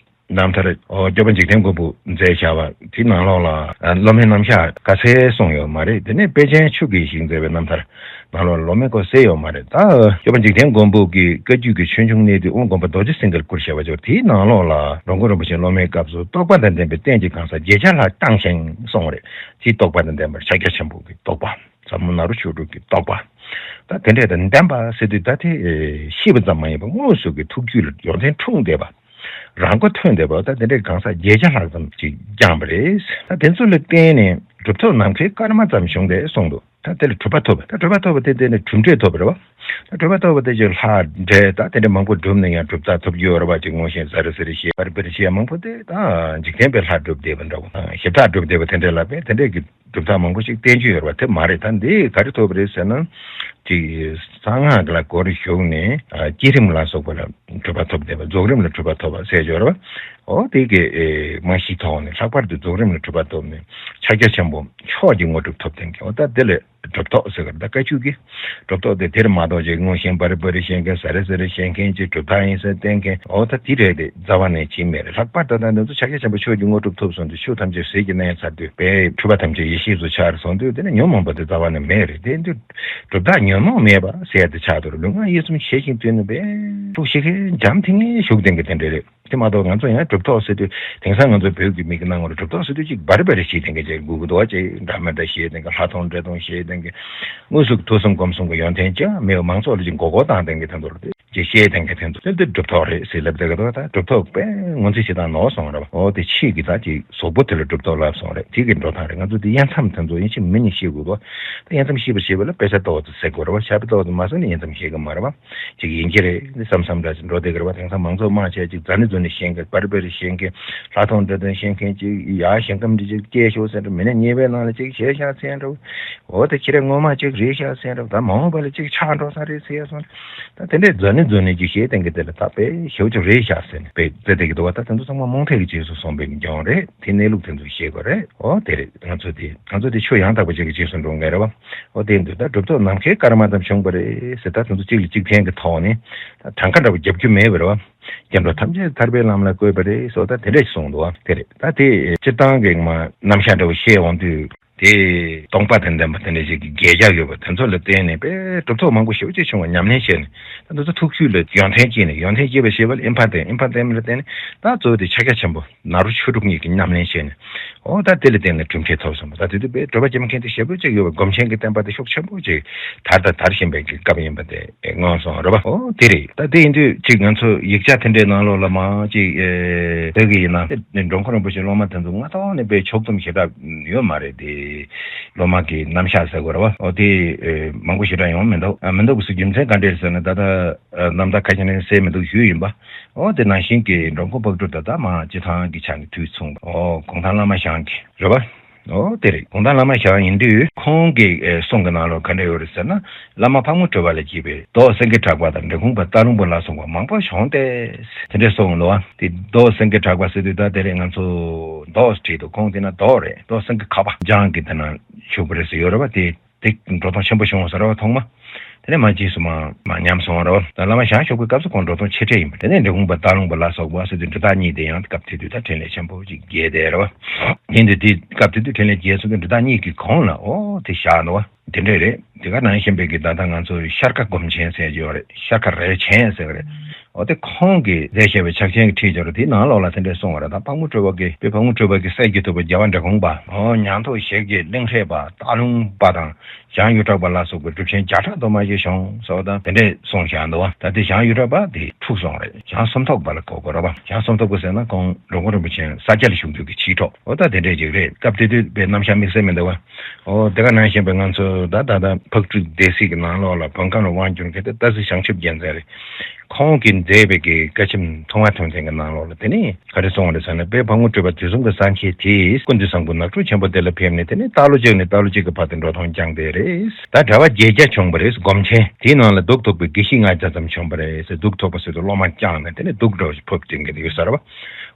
རྣམ་ཐར། ཨོ། སྐྱོབ་པ་འཇིག་རྟེན་མགོན་པོས་མཛད་བཞག་པ་དེའི་ནང་ལོགས་ལ་སློབ་མའི་རྣམ་གཞག་ག་ཚད་གསུངས་ཡོད་མ་རེད། དེ་ནས་དཔལ་ཆེན་ཆོས་དགེ་ཞིག་མཛད་པའི་རྣམ་ཐར། ནང་ལོགས་ལ་སློབ་མའི་སྐོར་གསལ་ཡོད་མ་རེད། ད་སྐྱོབ་པ་འཇིག་རྟེན་མགོན་པོ་གི་བཀའ་བརྒྱུད་ཀྱི་ཆོས་འབྱུང་གནད་བསྡུས་དབུ་དགོན་པ་རྡོ་རྗེ་སེང་གེར་བསྐུར་བཞག་པ་ཅིག་ཡོད། དེའི་ནང་ལོགས་ལ་འགྲོ་མགོན་རིན་པོ་ཆེ་སློབ་མའི་སྐབས་སུ་རྟོགས་པ་དང་ལྡན་པའི་རྟེན་གྱི་གང་ཟག་བརྒྱད་བརྒྱ་ལྷག་བཏང་ཞིང་གསུངས་པ་རེད། དེའི་རྟོགས་པ་དང་ལྡན་པར་ཕྱག་རྒྱ་ཆེན་པོ་གི་རྟོགས་པ། ཟབ་མོ་ནཱ་རོ་ཆོས་དྲུག་གི་རྟོགས་པ། ད་དེ་འདྲས་དང་ལྡན་པ་ཟེར་དུས་ད་དེ་ཤེས་པ་ཙམ་མ་ཡིན་པར་དངོས་སུ་གི་ཐུགས་རྒྱུད་ལ་ཡོན་ཏན་འཁྲུངས་བསྡད་པ། རང་མགོ་ཐོན་བསྡད་པ། ད་དེ་འདྲའི་གང་ཟག་བརྒྱད་བརྒྱ་ལྷག་ཙམ་ཅིག་བསྐྱངས་པ་རེད། ད་དེ་ཚོ་ལ་བརྟེན་ནས་གྲུབ་ཐོབ་ནམ་མཁའི་སྐར་མ་ཙམ་བྱུང་སྟེ་གསུངས་འདུག་ད་དེ་ལ་གྲུབ་པ་ཐོབ་པ། ད་གྲུབ་པ་ཐོབ་པ་དེ་དེ་ནས་གྲུབ་འབྲས་ཐོབ་པ་རེད་བ། ད་གྲུབ་པ་ཐོབ་པ་དེ་ཅིག་ལྷ་འདྲེ་ད་དེ་འདྲ་མང་པོ་བསྒྲུབས་ནས་ཡང་གྲུབ་རྟགས་ཐོབ་རྒྱུ་ཡོད་རེད་བ། ཅིག་མངོན་ཤེས་ཟ་རི་ཟེར་རི་ཞེས་པར་པར་ཞེས་མང་པོ་དེ་ད་འཇིག་རྟེན་པའི་ལྷ་སྒྲུབ་བསྡད་པ་འདྲ་བོ། ཞིབ་ཕྲ་སྒྲུབ་བསྡད་པ་དེ་འདྲ་ལ་བས་དེ་འདྲས་ཀྱི་གྲུབ་རྟགས་མང་པོ་ཞིག་བསྟན་རྒྱུ་ཡོད་རེད་བ། དེ་མ་རེད། ད་འདི་ག་རེ་ཐོབ་པ་རེད་ཟེར་ན། ཅིག་གསང་སྔགས་ལ་སྒོར་ཞུགས་ནས་བསྐྱེད་རིམ་ལ་སོགས་པ་ལ་གྲུབ་པ་ཐོབ་བསྡད་པ། རྫོགས་རིམ་ལ་གྲུབ་པ་ཐོབ་པ་ཟེར་ཡོད་རེད་བ། འོ་དེ་གི་ཨེ་མ་གཞིའི་ཐོག་ནས་ལྷག་པར་དུ་རྫོགས་རིམ་ལ་གྲུབ་པ་ཐོབ་ནས་ཕྱག་རྒྱ་ཆེན་པོ་མཆོག་གི་དངོས་གྲུབ་ཐོབ་ལྡན་གྱི། འོ་ད་དེ་ལས་གྲུབ་ཐོབ་ཟེར་གི་རེད། ད་བཀའ་བརྒྱུད་ཀྱི་གྲུབ་ཐོབ་དེ་དེར་མ་གཏོགས་ཅིག་མངོན་ཤེས་པར་རི་པར་རི་བཤད་མཁན། ཟ་རི་ཟེར་རི་བཤད་མཁན། ཅིག་གྲུབ་རྟགས་ཡིན་ཟེར་བསྟན་མཁན། འོ་ད་དེ་རེད་དེ་རྩ་བ་ནས་ཅིག་མེད་རེད། ལྷག་པར་དུ་ད་འདི་ཚོ་ཕྱག་རྒྱ་ཆེན་པོ་མཆོག་གི་དངོས་གྲུབ་ཐོབ་སོང་དུས་ཆོས་ཐམས་ཅད་ཟིལ་གྱིས་གནོན་ཚར་དུས་པའི་འཁྲུལ་པ་ཐམས་ཅད་ཡེ་ཤེས་སུ་འཆར་སོང་དུས་དེ་ནི་ཉོན་མོངས་པ་དེ་རྩ་བ་ནས་མེད་རེད། དེ་འདི་གྲུབ་རྟགས་ཉོན་མོངས་མེད་པ་ཟེར་དེ་ཆགས་འདུག་ལུས་ངག་ཡིད་གསུམ་ཞི་ཞིང་དུལ་ནས་པའི་ཐུགས་ཞི་ཁའི་འཇམ་ཐིང་ངེ་བཞུགས་ལྡན་གྱི་དེ་འདྲ་རེད། དེ་མ་གཏོགས་ང་ཚོ་ཡང་གྲུབ་ཐོབ་ཟེར་དུས་དེང་སང་ང་ཚོ་བོད་ཀྱི་མི་གི་སྣང་ངོར་གྲུབ་ཐོབ་ཟེར་དུས་ཅིག་བར་བར་ཞིག་དེང་གི་ཅིག་སྒུག་གི་འདུག་བ། ཅིག་འདྲ་མི་འདྲ་ཞིག་དེང་གི་ལྷག་མཐོང་འདྲ་མཐོང་ཞིག་དེང་གི་དངོས་སུ་ཐོས་བསམ་སྒོམ་གསུམ་གྱི་ཡོན་ཏན་ཅང་མེད་པ་མང་ཚོགས་ལ་ཅིག་མགོ་སྐོར་བཏང་དེང་གི་དེ་ཚོ་ལ་དེ་ཅིག་བཤད་དེང་གི་དེ་ཚོ་དེ་འདི་གྲུབ་ཐོབ་རེད་ཟེར་ལབ་བསྡད་གི་འདུག་ད་གྲུབ་ཐོབ་པས་ངོ་ཚ་ཞེ་དྲག་ནོར་སོང་ར་བ། འོ་དེ་ཕྱིས་ཀྱི་ད་ཅིག་གཟུགས་པོ་དེ་ལ་གྲུབ་ཐོབ་ལབ་སོང་རེད། དེ་གི་འགྲོ་སྟངས་རེད། ང་ཚོ་དེ་དབྱེ་མཚམས་དེ་ཚོ་ཡིན་གཅིག་མིན་གཉིས་ཤེས་དགོས་འདུག་ད་དབྱེ་མཚམས་ཤེས་པ་ཤེས་པ་ལ་དཔེ་ཆ་ཏོག་ཙམ་གཟིགས་དགོས་ར་བ། ཕྱག་དཔེ་ཏོག་ཙམ་མ་གཟིགས་ན་དབྱེ་མཚམས་ཤེས་གི་མ་རེད་བ། ཅིག་ཡིན་གྱི་རེད་བསམ་བསམ་འདྲ་ཅིག་འགྲོ་བསྡད་ཀྱི་རེད་བ། དེང་སང་མང་ཚོགས་མང་ཆེ་ཅིག་རྫ་ནི་རྫུ་ནི་བཤད་མཁན། པར་པར་བཤད་མཁན། ལྷག་མཐོང་འདྲ་མཐོང་བཤད་མཁན། ཅིག་ཡ་ཞིང་ཁམས་འདི་ཅིག་སྐྱེས་ཤོག་ཟེར་འདྲ། མི་ནི་ཉེས་པའི་ནང་ལ་ཅིག་བྱས་ཤག་ཟེར་འདྲ། འོ་དེ་ཁྱེད་རང་ངོ་མ་ཅིག་རེད་ཤག་ཟེར་འདྲ། ད་མ་འོངས་པ་ལ་ཅིག་ཆགས་འགྲོ་ས་རེད་ཟེར་ཡ་སོང་། ད་དེ་འདྲའི་རྫུ་ནི་རྫུ་ནི་ཅིག་བཤད་དེང་གི་དེ་ལ་ད་དཔེ་ཞེ་པོ་ཅིག་རེད་ཤག་ཟེར་ནས་དཔེ་བརྩི་བསྡད་ཀྱི་འདུག་བ། ད་དེ་ཚོ་ཚང་མ་རྨོངས་དད་ཀྱི་རྗེས་སུ་སོང་བའི་རྒྱུ་རེད། དེ་གནས་ལུགས་དེ་ཚོ་ཤེས་དགོས་རེད། འོ་དེ་རེད། ང་ཚོ་དེ་ང་ཚོ་དེ་ཆོས་ཡང་དག་པ་ཅིག་གི་རྗེས་སུ་འགྲོ་མཁན་རེད་བ། འོ་དེ་འདུག་ད་གྲུབ་ཐོབ་ནམ་མཁའི་སྐར་མ་ཙམ་བྱུང་བ་རེད་ཟེར། ད་དེ་ཚོ་གཅིག་ལ་གཅིག་འཐེན་གྱི་ཐོག་ནས་ད་གྲངས་ཀ་འདྲ་པོ་རྒྱབ་རྒྱུ་མེད་པ་རེད་བ། སྐྱེ་འགྲོ་ཐམས་ཅད་ཐར་པའི་ལམ་ལ་བཀོད་པ་རེད་སོགས་ད་དེ་འདྲ་ཞིག་གསུངས་འདུག་བ། དེ་རེད། ད་དེ་སྤྱིར་བཏང་གི་མ་རྣམ་གཞག་འདྲ་པོ་བཤད་འོང་དུས། དེ་སྟོང་པ་དང་ལྡན་པ་དེ་འདྲ་ཞིག་གི་གས་རྒྱག་ཡོད་པ་དེ་ཚོ་ལ་བརྟེན་ནས་དཔེ་གྲུབ་ཐོབ་མང་པོ་ཞེ་པོ་ཅིག་བྱུང་བ་ཉམས་ལེན་བྱས་ནས། ད་འདི་ཚོ་ཐུགས་རྒྱུད་ལ་ཡོན་ཏན་སྐྱེས་ནས། ཡོན་ཏན་སྐྱེས་པ་ཞེས་པ་ལ་ཨིན་ཕ་ཏན། ཨིན་ཕ་ཏན་ལ་བརྟེན་ནས་ད་གཙོ་བོ་དེ་ཕྱག་རྒྱ་ཆེན་པོ་ནཱ་རོ་ཆོས་དྲུག་གཉིས་ཀྱི་ཉམས་ལེན་བྱས་ནས། འོ་ད་དེ་ལ་བརྟེན་ནས་གྲུབ་འབྲས་ཐོབ་སོང་བ། ད་དེ་དུས་དཔེ་གྲུབ་པ་སྐྱེ་མཁན་དེ་ཞེ་པོ་ཅིག་ཡོད་པ། སྒོམ་ཆེན་གྱི་བསྟན་པ་དེ་ཤུགས་ཆེན་པོ་ཅིག་དར་དང་དར་བཞིན་པའི་གི་སྐབས་ཡིན་པ་དེ་མངོན་སོང་རེད་བ། འོ་དེ་རེད། ད་དེ་ཡིན་དུས་ཅིག་ང་ཚོ་ཡིག་ཆ་དེ་འདྲའི་ནང་ལོགས་ལ་མང་ཅིག་ཨེ་བོད་ཀྱི་ཡིན་ན་འགྲོ་མགོན་རིན་པོ་ཆེ་སློབ་མ་དེ་ཚོ་སྔ་ཐོག་ནས་དཔེ་ཕྱོགས་བསྡོམས་ཞེ་དྲག་ཡོད་མ་རེད་དེ། སློབ་མ་གི་རྣམ་གཞག་ཟེར་དགོས་རེད་བ། འོ་དེ་ཨེ་མང་པོ་ཞེ་དྲག་ཡོང་མི་འདུག་ཨ་མི་འདུག་གི་རྒྱུ་མཚན་ག་འདྲས་ཟེར་ན། ད་ལྟ་ཨ་རྣམ་ཐར་ཁ་ཤས་ནས་གསལ་མི་འདུག་ཞུས་ཡིན་པ། འོ་དེ་ནང་བཞིན་གྱི་འགྲོ་མགོན་དཔལ་སྤྲུལ་ད་ལྟ་མ་སྤྱི་བཏང་གི་ཆ་ནས་དུས་མཚུངས་པ། འོ་གུང་ཐང་བླ་མ་ཞང་གི་རེད་བ། འོ་དེ་རེད། གུང་ཐང་བླ་མ་ཞང་ཡིན་དུས་ཁོང་གི་ཨེ་གསུང་གི་ནང་ལོགས་ག་འདྲ་ཡོད་རེད་ཟེར་ན། བླ་མ་ཕག་མོ་གྲུ་པ་ལས་བརྒྱུད་པའི་རྡོ་སེང་གེ་གྲགས་པ་དང་འབྲི་གུང་པ་སྟག་ལུང་པ་ལ་སོགས་པ་མང་པོ་བྱུང་སྟེ། དེ་འདྲས་གསུངས་འདུག་བ། དེ་རྡོ་སེང་གེ་གྲགས་པ་ཟེར་དུས་ད་དེ་རིང་ང་ཚོ་རྡོ་བྲིས་འདུག་ཁོང་དེ་ན་རྡོ་རེད། རྡོ་སེང་གེ་ཁ་པ་ལྗང་གི་དེ་ན་བཞུགས་པ་རེད་ཟེར་ཡོད་རེད་བ། དེ་དེ་འགྲོ་སྟངས་ཆེན་པོ་བྱུང་ཟེར་བ་ཐོག་མ། དེ་ནས་མ་རྗེས་སུ་མ་མ་ཉམས་སོང་བ་རེད་བ། ད་བླ་མ་ཞང་ཞོགས་པའི་སྐབས་སུ་ཁོང་འགྲོ་སྟངས་ཆེ་གྲས་ཡིན་པ། དེ་ནས་འབྲི་གུང་པ་སྟག་ལུང་པ་ལ་སོགས་པ་ཟེར་དུས་འབྲི་སྟག་གཉིས་དེ་ཡང་སྐབས་དེ་དུས་ད་འཕྲིན་ལས་ཆེན་པོ་ཅིག་རྒྱས་བསྡད་རེད་བ། དེ་འདི་དེ་སྐབས་དེ་དུས་འཕྲིན་ལས་རྒྱས་སོང་དུས་འབྲི་སྟག་གཉིས་ཀྱི་གོང་ལ་འོ་དེ་བཞག་འདུག་བ། དེ་འདྲས་རེད། དེ་ག་ནང་བཞིན་པའི་གི་ད་ལྟ་ང་ཚོ་ཤར་ཁ་སྒོམ་ཆེན་ཟེར་གྱི་ཡོད་རེད། ཤར་ཁ་རལ་ཆེན་ཟེར་གི་རེད། འོ་དེ་ཁོང་གིས་མཛད་བཞག་པའི་ཕྱག་ཆེན་གྱི་ཁྲིད་སྦྱོར་དེའི་ནང་ལོགས་ལ་དེ་འདྲས་གསུངས་པ་རེད། ད་ཕག་མོ་གྲུ་པ་གིས་དཔེ་ཕག་མོ་གྲུ་པ་གིས་སྲས་ཀྱི་ཐུབ་པ་རྒྱལ་བ་འབྲི་གུང་པ། འོ་ཉང་ཐོག་ཞལ་གྱི་གླིང་ཧྲེ་པ་སྟག་ལུང་པ་དང་ཞང་གཡུ་བྲག་པ་ལ་སོགས་པའི་གྲུབ་ཆེན་བརྒྱ་ཕྲག་དུ་མ་ཞིག་བྱུང་སོགས་དང་དེ་འདྲས་གསུངས་བཞག་འདུག་བ། ད་དེ་ཞང་གཡུ་བྲག་པ་དེ་འཁྲུགས་སོང་རེད། ཞང་སུམ་ཐོག་པ་ལ་གོ་དགོས་རེད་བ། ཞང་སུམ་ཐོག་པ་ཟེར་ན་ཁོང་འགྲོ་མགོན་རིན་པོ་ཆེ་ས་སྐྱ་ལ་བཞུགས་དུས་ཀྱི་ཕྱིའི་གྲོགས། འོ་ད་དེ་འདྲས་ཅིག་རེད། སྐབས་དེ་དུས་དཔེ་རྣམ་གཞག་དམིགས་བསལ་མི་འདུག་བ། འོ་དེ་ག་ནང་བཞིན་པའི་ང་ཚོ་ད་ད་ལྟ་ཕག་གྲུ་སྡེ་སྲིད་ཀྱི་ནང་ལོགས་ལ་བོད་ཁམས་ལ་དབང་བསྒྱུར་མཁན་དེ་སྟག་གཟིག་བྱང་ཆུབ་རྒྱལ་མཚན་རེད། ཁོང་གིས་མཛད་པའི་གི་བཀའ་ཆེམས་མཐོང་བ་དོན་ཚན་གྱི་ནང་ལོགས་ལ་དེ་ནི་ག་རེ་གསུངས་པ་རེད་ཟེར་ན། དཔལ་ཕག་མོ་གྲུ་པ་དུས་གསུམ་གྱི་སངས་རྒྱས་དེས་ཀུན་ཏུ་བཟང་པོ་ནགས་ཁྲོད་ཆེན་པོ་དེ་ལ་ཕེབས་ནས་དེ་ནི་སྟག་ལུང་གཅིག་ནས་སྟག་ལུང་གཅིག་གི་བར་དུ་འགྲོ་སྟངས་བསྐྱངས་ཏེ་རེད། ད་གྲྭ་པ་བརྒྱད་བརྒྱ་བྱུང་བ་རེད། སྒོམ་ཆེན་དེའི་ནང་ལ་གདུགས་ཐོགས་པའི་དགེ་བཤེས་ལྔ་བརྒྱ་ཙམ་བྱུང་བ་རེད་ཟེར། གདུགས་ཐོགས་པ་ཟེར་དུས་སློབ་མ་བསྐྱངས་ནས་དེ་ནི་གདུགས་འདྲ་བོ་ཞིག་ཕབ་བསྟན་གྱི་ཡོད་ས་རེད་བ།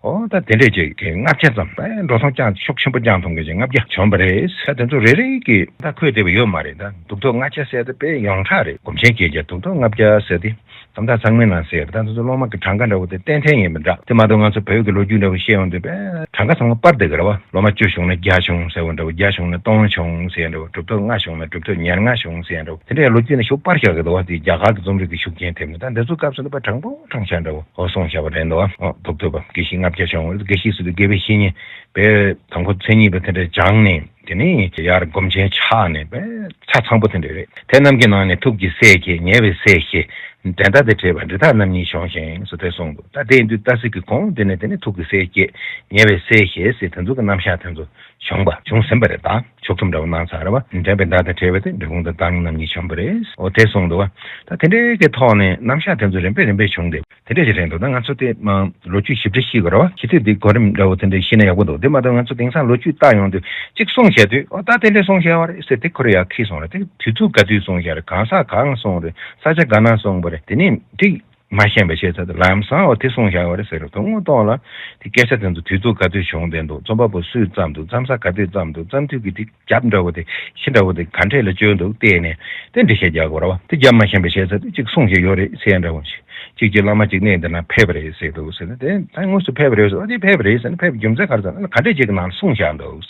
འོ་ད་དེ་འདྲས་ཅིག་གི་ལྔ་བརྒྱ་ཙམ་ད་འགྲོ་སོང་བསྐྱངས་ཤུགས་ཆེན་པོ་བསྐྱངས་ཐུབ་མཁན་ཅིག་ལྔ་བརྒྱ་བྱུང་བ་རེད། ད་དེ་ཚོ་རེ་རེ་གི་ད་འཁོད་བསྡད་པ་ཡོད་མ་རེད། ད་གདུགས་ཐོགས་ལྔ་བརྒྱ་ཟེར་དེ་དཔེ་ཡོངས་གྲགས་རེད། སྒོམ་ཆེན་བརྒྱད་བརྒྱ་གདུགས་ཐོགས་ལྔ་བརྒྱ་ཟེར་དེ་ རྩོམ་སྟངས་ཚང་མའི་ནང་གསལ་ཡོད་པ། ད་ང་ཚོ་སློབ་མ་གི་གྲངས་ཀ་འདྲ་བོ་དེ་ཏན་ཏན་ཡིན་པ་འདྲ། དེ་མ་གཏོགས་ང་ཚོ་བོད་ཀྱི་ལོ་རྒྱུས་འདྲ་བོ་བཤད་ཡོང་དུས་པས་གྲངས་ཀ་ཚང་མ་སྤར་བསྡད་ཀྱི་རེད་བ། སློབ་མ་བཅུ་བྱུང་ན་བརྒྱ་བྱུང་ཟེར་བ་འདྲ་བོ། བརྒྱ་བྱུང་ན་སྟོང་བྱུང་ཟེར་འདྲ་བོ། གྲུབ་ཐོབ་ལྔ་བྱུང་ན་གྲུབ་ཐོབ་ཉེར་ལྔ་བྱུང་ཟེར་འདྲ་བོ། དེ་འདྲའི་ལོ་རྒྱུས་ནི་ཤུགས་སྤར་བཞག་གི་འདུག་བ། དེ་རྒྱ་གར་གྱི་རྩོམ་རིག་གི་ཤུགས་རྐྱེན་ཐེབས་ནས། ད་འདི་ཚོ་སྐབས་སུ་ནི་པ་གྲངས་པོ་གྲངས་ཆ་འདྲ་བོ། འོ་སོང་བཞག་པ་རེད་འདུག་བ། འོ་ཐུབ་ཐུབ་པ་དགེ་བཤེས་ལྔ་བརྒྱ་བྱུང་། དགེ་བཤེས་སུ་དགེ་བའི་བཤེས་གཉེན་པས་དང་པོ་མཚན་ཉིད་པ་དེ་འདྲ་སྦྱངས་ནས། དེ་ནས་ཡར་སྒོམ་ཆེན་ཆགས་ནས་པས་ཆ་ཚང་པོ་དེ་འདྲ་རེད། དེ་རྣམས་ཀྱི་ནང་ནས་ཐུགས་ཀྱི་སྲས་ཀྱི་ཉེ་བའི་སྲས་ཞེས་འགྲན་ཟླ་དེ་བྲལ་བ་འབྲི་ཐག་རྣམ་གཉིས་བྱུང་ཞིང་ཟེར་དེ་གསུངས་འདུག་ད་དེ་ཡིན་དུས་ཏ་སི་གི་གོང་དེ་ནས་དེ་ནས་ཐུགས་ཀྱི་སྲས་ཀྱི་ཉེ་བའི་སྲས་ཞེས་ཟེར་དེ་ཚོ་གི་རྣམ་གཞག་དེ་ཚོ་བྱུང་བ་བྱུང་ཟིན་པ་རེད། ད་ཕྱོགས་ཐུམ་འདྲ་བོ་གནང་ཚར་བ། འགྲན་པའི་ཟླ་དང་བྲལ་བ་དེ་འབྲི་གུང་དང་སྟག་ལུང་རྣམ་གཉིས་བྱུང་བ་རེད། འོ་དེ་གསུངས་འདུག་བ། ད་དེ་འདྲའི་གི་ཐོག་ནས་རྣམ་གཞག་དེ་ཚོ་རིམ་པས་རིམ་པས་བྱུང་སྟེ། དེ་འདྲ་ཞིག་རེད་འདུག་ད་ང་ཚོ་དེ་མ་ལོ་རྒྱུས་ཞིབ་ཕྲ་ཤེས་དགོས་རེད་བ། ཕྱི་དུས་འདི་གོ་རིམ་འདྲ་བོ་དེ་འདྲ་ཤེས་ན་ཡག་པོ་འདུག་དེ་མ་གཏོགས་ང་ཚོ་དེང་སང་ལོ་རྒྱུས་བལྟ་ཡོང་དུས་གཅིག་གསུངས་བྱས་དུས། ཨོ་ད་དེ་འདྲ་གསུངས་བྱས་པ་རེད་ཟེར་དེ་ཁོ་རང་ཡར་འཁྱེར་སོང་རེད། དེ་དུས་ཚོད་ག་དུས་གསུངས་བྱས་རེད། གང་ཟག་གང་གསུངས་རེད། ས་ཆ་ག་ན་གསུངས་པ་རེད། དེ་ནས་དེ་མ་ཤེས་པ་བྱས་ཚར་དུས་ལམ་སང་ཨོ་དེ་གསུངས་བཞག་པ་རེད་ཟེར་རོ། དོན་དངོས་ཐོག་ལ་དེ་སྐད་ཆ་དེ་ཚོ་དུས་ཚོད་ག་དུས་བྱུང་བསྡད་འདུག་རྩོམ་པ་པོ་སུས་བརྩམས་འདུག་རྩོམ་ས་ག་དུས་བརྩམས་འདུག་རྩོམ་དུས་ཀྱི་དེ་རྒྱབ་འདྲ་བོ་དེ་ཤི་འདྲ་བོ་དེ་ག་འདྲས་ལ་བཅོལ་འདུག་བལྟས་ནས་དེ་འགྲེལ་བཤད་རྒྱག་དགོས་རེད་བ། དེ་རྒྱབ་མ་ཤེས་པ་བྱས་ཚར་དུས་གཅིག་གསུངས་བཞག་ཡོད་རེད་ཟེར་འདྲ་བོ་ཞིག་གཅིག་གཅིག་བླ་མ་གཅིག་གནས་འདི་ན་ཕེབས་པ་རེད་ཟེར་འདུག་ཟེར་ན། དེ་ད་དངོས་སུ་ཕེབས་པ་རེད་ཟེར། ཨ་དེ་ཕེབས་པ་རེད་ཟེར་ན། ཕེབས་རྒྱུ་མཚན་ག་རེ་ཟེར་ན་ག་འདྲས་ཅིག་གི་ནང་ལ་གསུངས་བཞག་འདུག་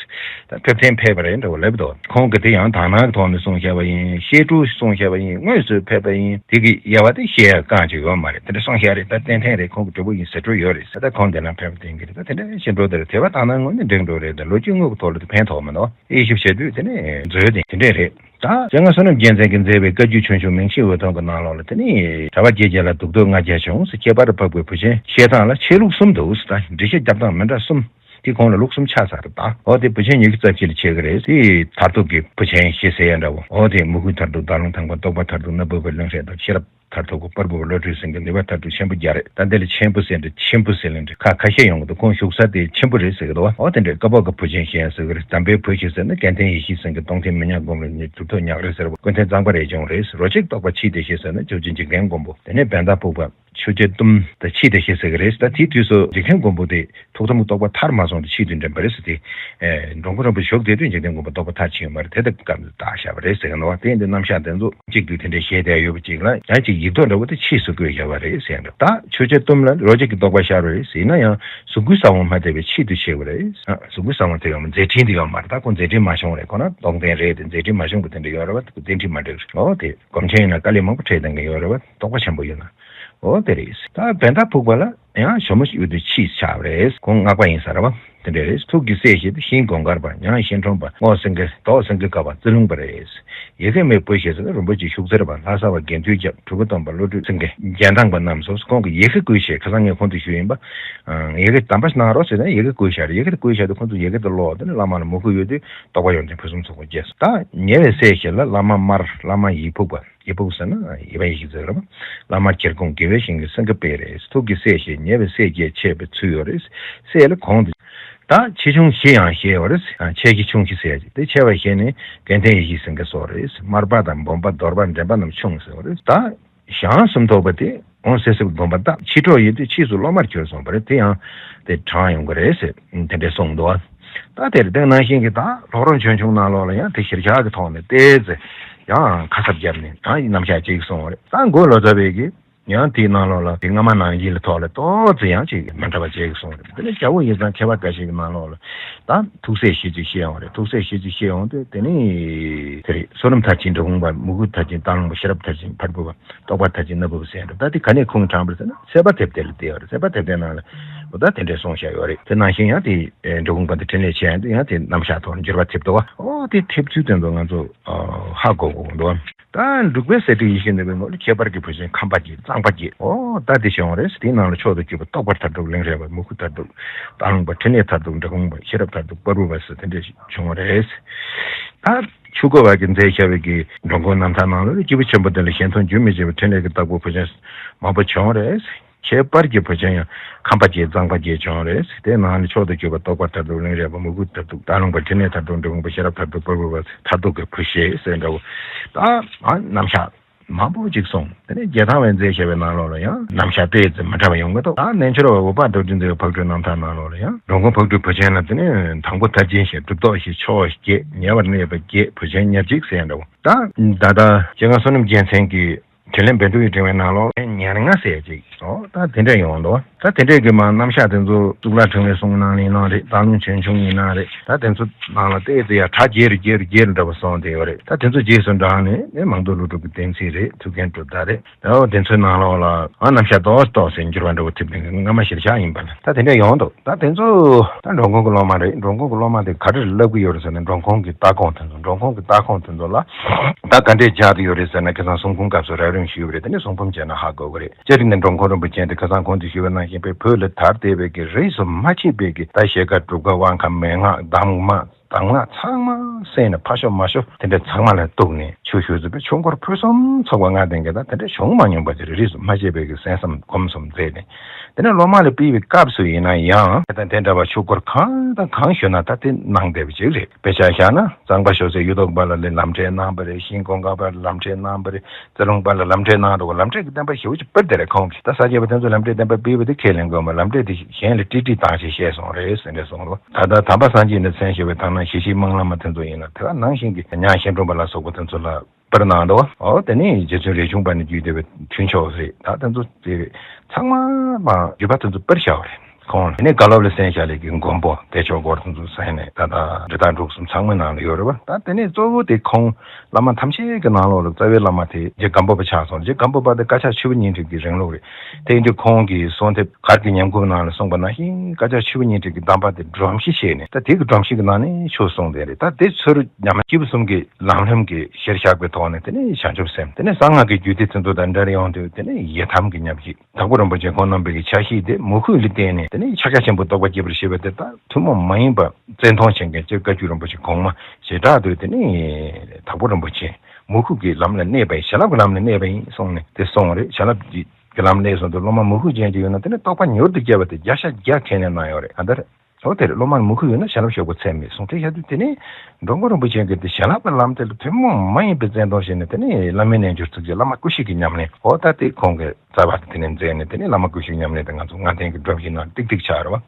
ད་ཕེབས་ཐེངས་ཕེབས་པ་རེད་འདྲ་བོ་ལབ་འདུག་ཁོང་གིས་དེ་ཡང་དག་སྣང་གི་ཐོག་ནས་གསུངས་བཞག་པ་ཡིན། བཤད་སྒྲུབ་གསུངས་བཞག་པ་ཡིན། དངོས་སུ་ཕེབས་པ་ཡིན། དེ་གི་དབྱེ་བ་དེ་བཤད་ཡ་གང་ཅིག་ཡོད་མ་རེད། དེ་འདྲ་གསུངས་བཞག་རེད། ད་ཏན་ཏན་རེད། ཁོང་གི་གྲོགས་པོ་ཡིན་ཟེར་འགྲོ་ཡོད་རེད་ཟེར། ད་ཁོང་འདི་ན་ཕེབས་ཐེངས་གི་རེད། ད་དེ་འདྲ་བཤད་འགྲོ་དེ་རེད། དེ་བ་དག་སྣང་ངོས་ནས་འགྲིག་འགྲོ་རེད། ད་ལོ་རྒྱུས་དངོས་ཀྱི་ཐོག་ལ་དེ་ཕན་ཐོགས་མི་འདུག་དབྱེ་ཞིབ་བྱེད་དུས་དེ་ནས་མཛོད་དེ་དེ་འདྲས་རེད། ད་སྤྱན་སྔ་བསོད་ནམས་རྒྱལ་མཚན་གྱིས་མཛད་པའི་བཀའ་བརྒྱུད་ཆོས་འབྱུང་མིང་གཞི་འོད་སྟོང་གི་ནང་ལོགས་ལ་དེ་ནི་གྲྭ་པ་བརྒྱད་བརྒྱ་ལ་གདུགས་ཐོབ་ལྔ་བརྒྱ་བྱུང་ཟེར། ཁྱད་པར་དུ་འཕགས་པའི་བུ་ཆེན་བཤད་སྟངས་ལ་ཆོས་ལུགས་གསུམ་འདུག་ཟེར། ད་འགྲེལ་བཤད་རྒྱབ་སྟངས་མི་འདྲ་གསུམ། དེ་གོང་ལ་ལུགས་གསུམ་ཆགས་ཚར་རེད། ད་འོ་དེ་བུ་ཆེན་ཉི་ཤུ་རྩ་བཞི་ལ་ཕྱེ་གི་རེད། དེ་མཐར་ཐུག་གི་བུ་ཆེན་བཞི་ཟེར་ཡ་འདྲ་བོ། འོ་དེ་མོས་གུས་མཐར་ཐུག་སྟག་ལུང་ཐང་པ། རྟོགས་པ་མཐར་ཐུག་སྣ་བུག་པ་ལིང་ཧྲན་དང་། ཤེས་རབ་མཐར་ཐུག་གི་པར་བུ་བློ་གྲོས་སེང་གེ། ནུས་པ་མཐར་ཐུག་ཆེན་པོ་བརྒྱ་རེད། ད་འདི་ལ་ཆེན་པོ་ཟེར་འདྲ་ཆེན་པོ་ཟེར་ལེ་འདྲ་ཁ་ཁ་ཤས་ཡོང་གི་འདུག་ཁོང་བཞུགས་ས་དེ་ཆེན་པོ་རེད་ཟེར་གི་འདུག་བ། འོ་དེ་འདྲའི་བཀའ་བབས་ཀྱི་བུ་ཆེན་བཞི་ཟེར་གི་རེད། དམ་པའི་བུ་བཞི་ཟེར་ན་དགེ་ལྡན་ཡེ་ཤེས་སེང་གེ། སྟོང་ཐུན་མི་ཉག་མགོན་པོ་ནི་གྲུབ་ཐོབ་ཉག་རལ་ཟེར་བ། ཀུན་མཁྱེན་གཙང་པ་རས་ཆུང་རེད། རོ་གཅིག་རྟོགས་པ་ཆོས་སྡེ་བཞི་ཟེར་ན་ཆོས་རྗེ་འཇིག་རྟེན་མགོན་པོ། དེ་ནས་བན་དྷ་ཕུག་པ་ཆོས་རྗེ་གཏུམ་དང་ཆོས་སྡེ་བཞི་ཟེར་གི་རེད། ད་དེའི་དུས་སུ་འཇིག་རྟེན་མགོན་པོ་དེ་ཐུགས་དམ་རྟོགས་པ་མཐར་མ་སོང་སྟེ་ཆོས་དུས་འདྲེན་པ་རེད་ཟེར་ཏེ། ཨེ། འགྲོ་མགོན་རིན་པོ་ཆེ་བཞུགས་བསྡད་དུས་འཇིག་རྟེན་མགོན་པོ་རྟོགས་པ་མཐར་ཕྱིན་ཡོད་མ་རེད། དེ་ལྟར་སྐབས་འདིར་བཏགས་བཞག་པ་རེད་ཟེར་གི་འདུག་བ། དེ་ཡིན་དུས་རྣམ་གཞག་དེ་ཚོ་གཅིག་ཏུ་དེ་འདྲའི་ཞལ་དེ་ཡོད་པ་ཅིག་ལ་ཡང་ཅིག་ཡིག་ཐོག་འདྲ་བོ་དེ་ཕྱིས་སུ་བཀོད་བཞག་པ་རེད་ཟེར་འདུག་ད་ཆོས་རྗེ་གཏུམ་ལ་རོ་གཅིག་གི་རྟོགས་པ་ཤར་བ་རེད་ཟེར་ན་ཡང་གཟུགས་སྐུའི་ས་བོན་མ་ཐེབས་པའི་ཆེད་དུ་བྱས་པ་རེད། ཨ། གཟུགས་སྐུའི་ས་བོན་དེ་ཡང་མཛད་འཕྲིན་དེ་ཡོད་མ་རེད། ད་ཁོང་མཛད་འཕྲིན་མ་བྱུང་རེད། ཁོ་ན་རྟོགས་ལྡན་རེད་དེ་མཛད་འཕྲིན་མ་བྱུང་བ་དེ་འདྲ་ཡོད་རེད་བ། རྟེན་འབྲེལ་མ་འགྲིག་རེད། འོ་དེ་སྒོམ་ཆེན་ཡིན་ན་དཀའ་ལས་མང་པོ་འཕྲད་བསྡད་མཁན་ཡོད་རེད་བ། རྟོགས་པ་ཆེན་པོ་ཡོད་ན། འོ་དེ་རེད། ད་བན་དྷ་ཕུག་པ་ལ་ཡང་ཞྭ་མོ་ཞིག་ཡོད་དུས་ཕྱིས་ཆགས་པ་རེད། ཁོང་སྔགས་པ་ཡིན་ས་རེད་བ། དེ་འདྲ་རེད། ཐུགས་ཀྱི་སྲས་ཞེས་པ་ཤིང་དགོན་དཀར་པ། ཉང་ཤིང་ཁྲོམ་པ། རྔོག་སེང་གེ། རྡོ་སེང་གེ་དཀར་པ། རྩེ་ལུང་པ་རེད། ཡ་གི་མེད་བུ་ཞེས་ཟེར་ན་རིན་པོ་ཆེ་ཤུགས་གསེར་པ། ལྷ་ས་པ་དགེ་འདུན་རྒྱལ། གྲུ་གུ་སྟོན་པ། བློ་གྲོས་སེང་གེ། རྒྱན་དང་པ་རྣམས་སོ། ཁོང་གིས་ཡ་གི་བསྐུལ་བྱས། ཁ་སང་ངས་ཁོང་དུ་ཞུས་ཡིན་པ། ཡ་གི་དམ་པ་གནང་རོགས་ཟེར་ན་ཡ་གི་བསྐུལ་བྱས་རེད། ཡ་གི་དེ་བསྐུལ་བྱས་དུས་ཁོང་ཚོ་ཡ་གི་དེ་ཀློག་དེ་ནས་བླ་མ་ལ་མོས་གུས་ཡོད་དུས་རྟོགས་པ་ཡོན་ཏན་ཕུན་སུམ་ཚོགས་པ་སྐྱེས་སོང་། ད་ཉེ་བའི་སྲས་ཞེས་ལ་བླ་མ་དམར། བླ་མ་ཡིད་ཕུག་པ། ཡིད་ཕུག་ཟེར་ན་ཡིད་བ་ཡིད་ཀྱི་རྫས་རེད་བ། བླ་མ་གྱེར་སྒོང་དགེ་བའི་བཤེས་གཉེན་སེང་གེ་དཔལ་རེད། ཐུགས་ཀྱི་སྲས་ཞེས་ཉེ་བའི་སྲས་བརྒྱད་ཆད་པའི་ཚུལ་ཡོད་རེད། སྲས་ལ་གོང་དུ། ད་ཆེ་ཆུང་བཞི་ཡང་བཞེས་ཡོད་རེད། ཆེ་བཞི་ཆུང་བཞི་ཟེར་ཡ་ཅིག་དེ་ཆེ་བ་བཞི་ནི་དགེ་ལྡན་ཡེ་ཤེས་སེང་གེ་སོགས་རེད། དམར་པ་དང་སྦོམ་པ། རྡོར་པ། འདྲེན་པ་རྣམས་ཆུང་ཟེར་བ་རེད། ད་ཞང་སུམ་ཐོག་པ་དེ་འོང་སེ་སེ་དགོན་པ་བཏབ། ཕྱི་དྲོ་ཡིན་དུས་ཕྱིས་སུ་སློབ་མར་གྱུར་སོང་བ་རེད། དེ་ཡང་དེ་དྲངས་ཡོང་གི་རེད་ཟེར་དེ་འདྲས་གསུངས་འདུག་ད་དེར་དེ་ནང་བཞིན་གྱི་ད་ལྷོ་རོང་ཆོས་འབྱུང་ནང་ལོགས་ལ་ཡང་དེ་གཞིར་བཞག་གི་ཐོག་ནས་ཏོག་ཙམ་ཡང་ཁ་གསབ་བརྒྱབ་ནས་ཡང་རྣམ་གཞག་ཅིག་གསུངས་པ་རེད། ད་མགོ་ལོ་ཙཱ་བས་ཀྱིས་ཡང་དེའི་ནང་ལོགས་ལ་དེ་སྔ་མ་ནང་བཞིན་ལ་ཐོག་ལ་ཏོག་ཙམ་ཡང་ཅིག་མི་འདྲ་བ་ཅིག་གསུངས་པ་རེད། དེ་ནས་རྒྱལ་པོ་ཡིག་ཚང་མཁས་པ་འགའ་ཞིག་གི་ནང་ལོགས་ལ་ད་ཐུགས་སྲས་བཞི་ཅིག་བཤད་ཡོང་བ་རེད། ཐུགས་སྲས་བཞི་ཅིག་བཤད་ཡོང་དུས་དེ་ནི་དེ་རེད། བསོད་ནམས་མཐར་ཕྱིན་འབྲི་གུང་པ། མོས་གུས་མཐར་ཕྱིན་སྟག་ལུང་པ། ཤེས་རབ་མཐར་ཕྱིན་ཕར་བུ་པ། རྟོགས་པ་མཐར་ཕྱིན་སྣ་བུག་པ་ཟེར་འདུག་ད་དེ་ག་ནས་ཁུངས་དྲངས་པ་རེད་ཟེར་ན་སད་པ་ཐེབས་དེ་ལ་བལྟས་ཡོད་རེད། སད་པ་ཐེབས་དེ་ནང་ལ་འོ་ད་དེ་འདྲས་གསུངས་བཞག་ཡོད་རེད། དེ་ནང་བཞིན་ཡང་དེ་འབྲི་གུང་པ་འདི་འཕྲིན་ལས་ཆེ་ཡང་དེ་ཡང་དེ་རྣམ་གཞག་ཐོག་ནས་འགྱུར་བ་ཐེབས་འདུག་བ། ཨོ་དེ་ཐེབས་ཚུལ་དེ་ཚོ་ང་ཚོ་ཧ་གོ་དགོས་འདུག་བ། ད་འབྲུག་པའི་སྲས་བྲིས་ཡིད་བཞིན་ནོར་བུའི་ངོ་ལ་ཁྱད་པར་གྱི་བུ་ཆེན་ཁམས་པ་བརྒྱད། གཙང་པ་བརྒྱད། ཨོ་ད་དེ་བྱུང་བ་རེད། དེའི་ནང་ལ་མཆོག་ཏུ་གྱུར་པ་རྟོགས་པ་མཐར་ཐུག་ལིང་རས་པ། མོས་གུས་མཐར་ཐུག་སྟག་ལུང་པ། འཕྲིན་ལས་མཐར་ཐུག་འབྲི་གུང་པ། ཤེས་རབ་མཐར་ཐུག་པར་བུ་པ་ཟེར་དེ་འདྲས་བྱུང་བ་རེད། ད་ཆུ་བཀོད་པ་གིས་མཛད་བཞག་པའི་གི་འགྲོ་མགོན་རྣམ་ཐར་ནང་ལ་སྐྱེས་བུ་ཆེན་པོ་དེ་ལ་གཞན་དོན་རྒྱུན་མི་འཆད་པའི་འཕྲིན་ལས་ཀྱི་བདག་པོ་བུ་ཆེན་མང་པོ་བྱུང་བ་རེད། ཁྱད་པར་གྱི་བུ་ཆེན་ཡང་ཁམས་པ་བརྒྱད། གཙང་པ་བརྒྱད་བྱུང་བ་རེད། དེ་ནང་ནས་མཆོག་ཏུ་གྱུར་པ་རྟོགས་པ་མཐར་ཐུག་ལིང་རས་པ། མོས་གུས་མཐར་ཐུག་སྟག་ལུང་པ། འཕྲིན་ལས་མཐར་ཐུག་འབྲི་གུང་པ། ཤེས་རབ་མཐར་ཐུག་པར་བུ་པ། མཐར་ཐུག་གི་བུ་བཞི་ཟེར་འདྲ་བོ། ད་རྣམ་གཞག་མང་པོ་ཅིག་གསུངས། དེ་ནས་རྒྱལ་ཐང་པས་མཛད་བཞག་པའི་ནང་ལོགས་ལ་ཡང་རྣམ་གཞག་ཏོག་ཙམ་མི་འདྲ་བ་ཡོང་གི་འདུག་ད་རྣལ་འབྱོར་པ་འོད་དཔག་རྡོ་རྗེ་འདུལ་བའི་ཕག་གྲུའི་རྣམ་ཐར་ནང་ལོགས་ལ་ཡང་འགྲོ་མགོན་ཕག་གྲུའི་བུ་ཆེན་ལ་དེ་ནས་དང་པོ་མཐར་ཕྱིན་བཞི། གྲུབ་ཐོབ་བཞི། ཕྱོགས་བརྒྱད། ཉེ་བར་གནས་པ་བརྒྱད། བུ་ཆེན་ཉེར་གཅིག་ཟེར་འདྲ་བོ། ད་ད་ལྟ་སྤྱན་སྔ་བསོད་ནམས་རྒྱལ་མཚན་གྱིས་ དྲིན་ལན་འབད་འགྲུབ་ཀྱི་དྲི་བའི་ནང་ལོགས་ཉེར་ལྔ་ཟེར་ཅིག་ཨོ་ད་དེ་འདྲ་ཡོང་འདུག་ད་དེ་འདྲས་ཀྱི་མ་རྣམ་གཞག་དེ་ཚོ་གཙུག་ལག་ཕྲེང་བའི་གསུང་ནང་ཡིན་ནའང་རེད། སྟག་ལུང་ཆོས་འབྱུང་ཡིན་ནའང་རེད། ད་དེ་ཚོ་ནང་ལ་བལྟས་ཏེ་ཡ་གྲ་རྒྱས་རུ་རྒྱས་རུ་རྒྱས་རུ་འདྲ་བ་སོང་དེ་ཡོད་རེད། ད་དེ་ཚོ་རྗེས་སུ་འབྲངས་ནས་ཨེ་མང་ཐོག་ཀླུ་སྒྲུབ་ཀྱི་བསྟན་སྲིད་རེད། ཐུའུ་བཀྭན་གྲུབ་རྟགས་རེད། ཨོ་དེ་ཚོའི་ནང་ལོགས་ལ་ཨ་རྣམ་གཞག་ཏོག་ཙམ་ཏོག་ཙམ་འགྱུར་བ་འདྲ་བོ་ཐེབས་ནས་སྔ་མ་གཞིར་བཞག་ཡིན་པ་ལ་ད་དེ་འདྲ་ཡོང་འདུག་ད་དེ་ཚོ་ད་འགྲོ་མགོན་གྱི་སློབ་མ་རེད། འགྲོ་མགོན་གྱི་སློབ་མ་དེ་ག་རེར་བསླབ་ཀྱི་ཡོད་རེད་ཟེར་ན། འགྲོ་མགོན་གྱི་ལྟ་ཁུངས་དེ་ཚོ་འགྲོ་མགོན་གྱི་ལྟ་ཁུངས་དེ་ཚོ་ལ་ད་ག་འདྲས་སྦྱར་དུ་ཡོད་རེད་ཟེར་ན། ཁ་སང་གསུང་འབུམ་སྐབས་སུ་རགས་རིམ་ཞུས་པ་རེད། དེ་ནས་གསུང་འབུམ་བྱས་ན་ཧ་གོ་གི་རེད། སྤྱིར་ནི་འགྲོ་མགོན་རིན་པོ་ཆེ་དེ་ཁ་སང་གོང་དུ་ཞུས་པ་ནང་བཞིན་པའི་བོད་ལ་དར་བསྡད་པའི་གི་རིས་སུ་མ་ཆད་པའི་གི་ད་ཞལ་དཀར་སྒྲུབ་དཀར་དབང་ཁམས་མན་ངག་གདམས་ངག་གདམས་ངག་ཚང་མ་གསན་ནས་ཕར་ཞོག་མར་ཞོག་དེ་འདྲ་ཚང་མ་ལ་གཏུགས་ནས་ཆོས་ཞུ་ཟེར་བའི་ཆོས་འཁོར་ཕུན་སུམ་ཚོགས་པ་ལྔ་ལྡན་གྱི་ད་དེ་འདྲ་བྱུང་མ་མྱོང་པ་ཅིག་རེད། རིས་སུ་མ་ཆད་པའི་གི་གསན་བསམ་སྒོམ་གསུམ་མཛད་ནས་དེ་ནས་སློབ་མ་ལ་ཕུལ་བའི་སྐབས་སུ་ཡིན་ན་ཡང་དེ་དང་དེ་འདྲ་བ་ཆོས་འཁོར་གང་དང་གང་ཞུས་ན་ད་དེ་གནང་བསྡད་པ་ཅིག་རེད། དཔེ་ཆ་བཞག་ན་གཙང་པ་ཞོ་སའི་གཡུ་ཐོག་པ་ལ་ལམ་འབྲས་གནང་བ་རེད། ཤིང་ཀུན་དགའ་པ་ལ་ལམ་འབྲས་གནང་བ་རེད། རྩེ་ལུང་པ་ལ་ལམ་འབྲས་གནང་འདུག་ལམ་འབྲས་ཀྱི་བསྟན་པ་ཞེ་པོ་ཅིག་སྤེལ་དེ་རེད། ཁོང་གིས་ད་ས་སྐྱ་པ་དེ་ཚོ་ལམ་འབྲས་བསྟན་པ་སྤེལ་བ་དེ་ཁས་ལེན་དགོས་མ། ལམ་འབྲས་དེ་གཞན་ལ་ཀྲིག་ཀྲིག་བཏང་བྱས་བཤད་སོང་རེད་ཟེར་ནས་གསུངས་འདུག་ད་ལྟ་དམ་པ་སངས་རྒྱས་ནས་མཚན་ཞེས་པའི་དག་སྣང་ཞི་བྱེད་སྨོན་ལམ་དེ་ཚོ་ཡིན་ན་དེ་ག་ནང་བཞིན་གྱི་ཉང་བཤད་སྒྲུབ་པ་ལ་སོགས་པ་དེ་ཚོ་ལ་སྤེལ་གནང་འདུག་ཨོ་དེ་ནས་རྗེ་བཙུན་རས་ཆུང་པ་ནས་བརྒྱུད་བསྡད་པའི་ཐུན་མཆོག་རེད། ད་དེ་ཚོ་དེ་ཚང་མ་མ་བརྒྱུད་པ་དེ་ཚོ་སྤེལ་བཞག་པ་རེད། ཁོང་དེ་ནས་བཀའ་སློབ་ལ་གསན་བཞག་ལས་ཀྱི་མགོན་པོ་བདེ་མཆོག་སྐོར་དེ་ཚོ་གསན་ནས་ད་ལྟ་འབྲི་སྟག་འབྲུག་གསུམ་ཚང་མའི་ནང་ལ་ཡོད་རེད་བ། ད་དེ་ནས་གཙོ་བོ་དེ་ཁོང་བླ་མ་ཐམས་ཅད་ཀྱི་ནང་ལོགས་ལ་རྩ་བའི་བླ་མ་དེ་རྗེ་སྒམ་པོ་པ་ཆགས་སོང་། རྗེ་སྒམ་པོ་པ་དེ་བཀའ་ཕྱག་ཆུ་བོ་བརྙེས་འཕྲིན་གྱི་རིང་ལུགས་རེད། དེ་ཡིན་དུས་ཁོང་གིས་གསོལ་འདེབས་གར་གྱི་ཉམས་མགུར་ནང་ལ་གསུངས་པ་ནང་བཞིན་བཀའ་ཕྱག་ཆུ་བོ་བརྙེས་འཕྲིན་གྱི་གདམས་པ་དེ་སྒྲོམ་གཞི་བྱས་ནས་ད་དེ་གི་སྒྲོམ་གཞི་གི་ནང་ནས་ཆོས་གསུངས་བསྡད་རེད། ད་དེ་ཚུར་ཉམས་སྐྱེས་བུ་གསུམ་གྱི་ལམ་རིམ་གྱི་གཞིར་བཞག་པའི་ཐོག་ནས་དེ་ནས་བྱང་ཆུབ་སེམས་དེ་ནས་གསང་སྔགས་ཀྱི་རྒྱུད་སྡེ་ཚོ་དང་འབྲེལ་ཡོང་དུས་དེ་ནས་ཡི་དམ་གྱི་ཉམས་ཞིག་དྭགས་པོ་རིན་པོ་ཆེ་ཁོང་རྣམ་པའི་གི་ཕྱག་བཞེས་དེ་མོས་གུས་ལ་བརྟེན་ནས་དེ་ནས་ཕྱག་རྒྱ་ཆེན་པོ་རྟོགས་པ་སྐྱེ་བར་བྱེད་པ་དེ་དག་ཐུན་མོང་མ་ཡིན་པ་བཙན་མཐོང་བྱེད་མཁན་སྤྱིར་བཀའ་བརྒྱུད་རིན་པོ་ཆེ་གོང་མ་བྱེ་བྲག་ཏུ་དེ་ནས་དྭགས་པོ་རིན་པོ་ཆེ་མོས་གུས་ཀྱི་ལམ་ལ་གནས་པ་ཡིན། བྱིན་རླབས་ཀྱི་ལམ་ལ་གནས་པ་ཡིན་གསུངས་ནས་དེ་གསུངས་རེད། བྱིན་རླབས་ཀྱི་ཀྱི་ལམ་ལས་སོང་དུས་སློབ་མ་མོས་གུས་ཅན་ཅིག་ཡོད་ན་དེ་ནི་རྟོགས་པ་མྱུར་དུ་སྐྱེ་བ་དེ་བརྒྱ་ཆ་བརྒྱ་ཁས་ལེན་གནང་ཡོད་རེད། ཨ་ད་རེད། ཨོ་དེ་རེད། སློབ་མར་མོས་གུས་ཡོད་ན་བྱིན་རླབས་ཤོག་གུ་ཚད་མེད་གསུངས། དེ་བཞག་དུས་དེ་ནི་འགྲོ་མགོན་རིན་པོ་ཆེ་གིས་དེ་བྱིན་རླབས་ཀྱི་ལམ་དེ་ལ་ཐུན་མོང་མ་ཡིན་པའི་བརྩེ་གདུང་བྱས་ནས་དེ་ནི་བླ་མའི་རྣལ་འབྱོར་ཚིག་གཅིག་བླ་མ་སྐུ་གཤེགས་ཀྱི་ཉམས་ལེན་ཨོ་ད་དེ་ཁོང་གིས་རྩ་བ་དེ་ནས་མཛད་ནས་དེ་ནི་བླ་མ་སྐུ་གཤེགས་ཉམས་ལེན་དེ་ང་ཚོ་ལྔ་ལྡན་གྱི་སྒྲོམ་གཞི་ནང་ཏིག་ཏིག་ཆགས་རེད་བ།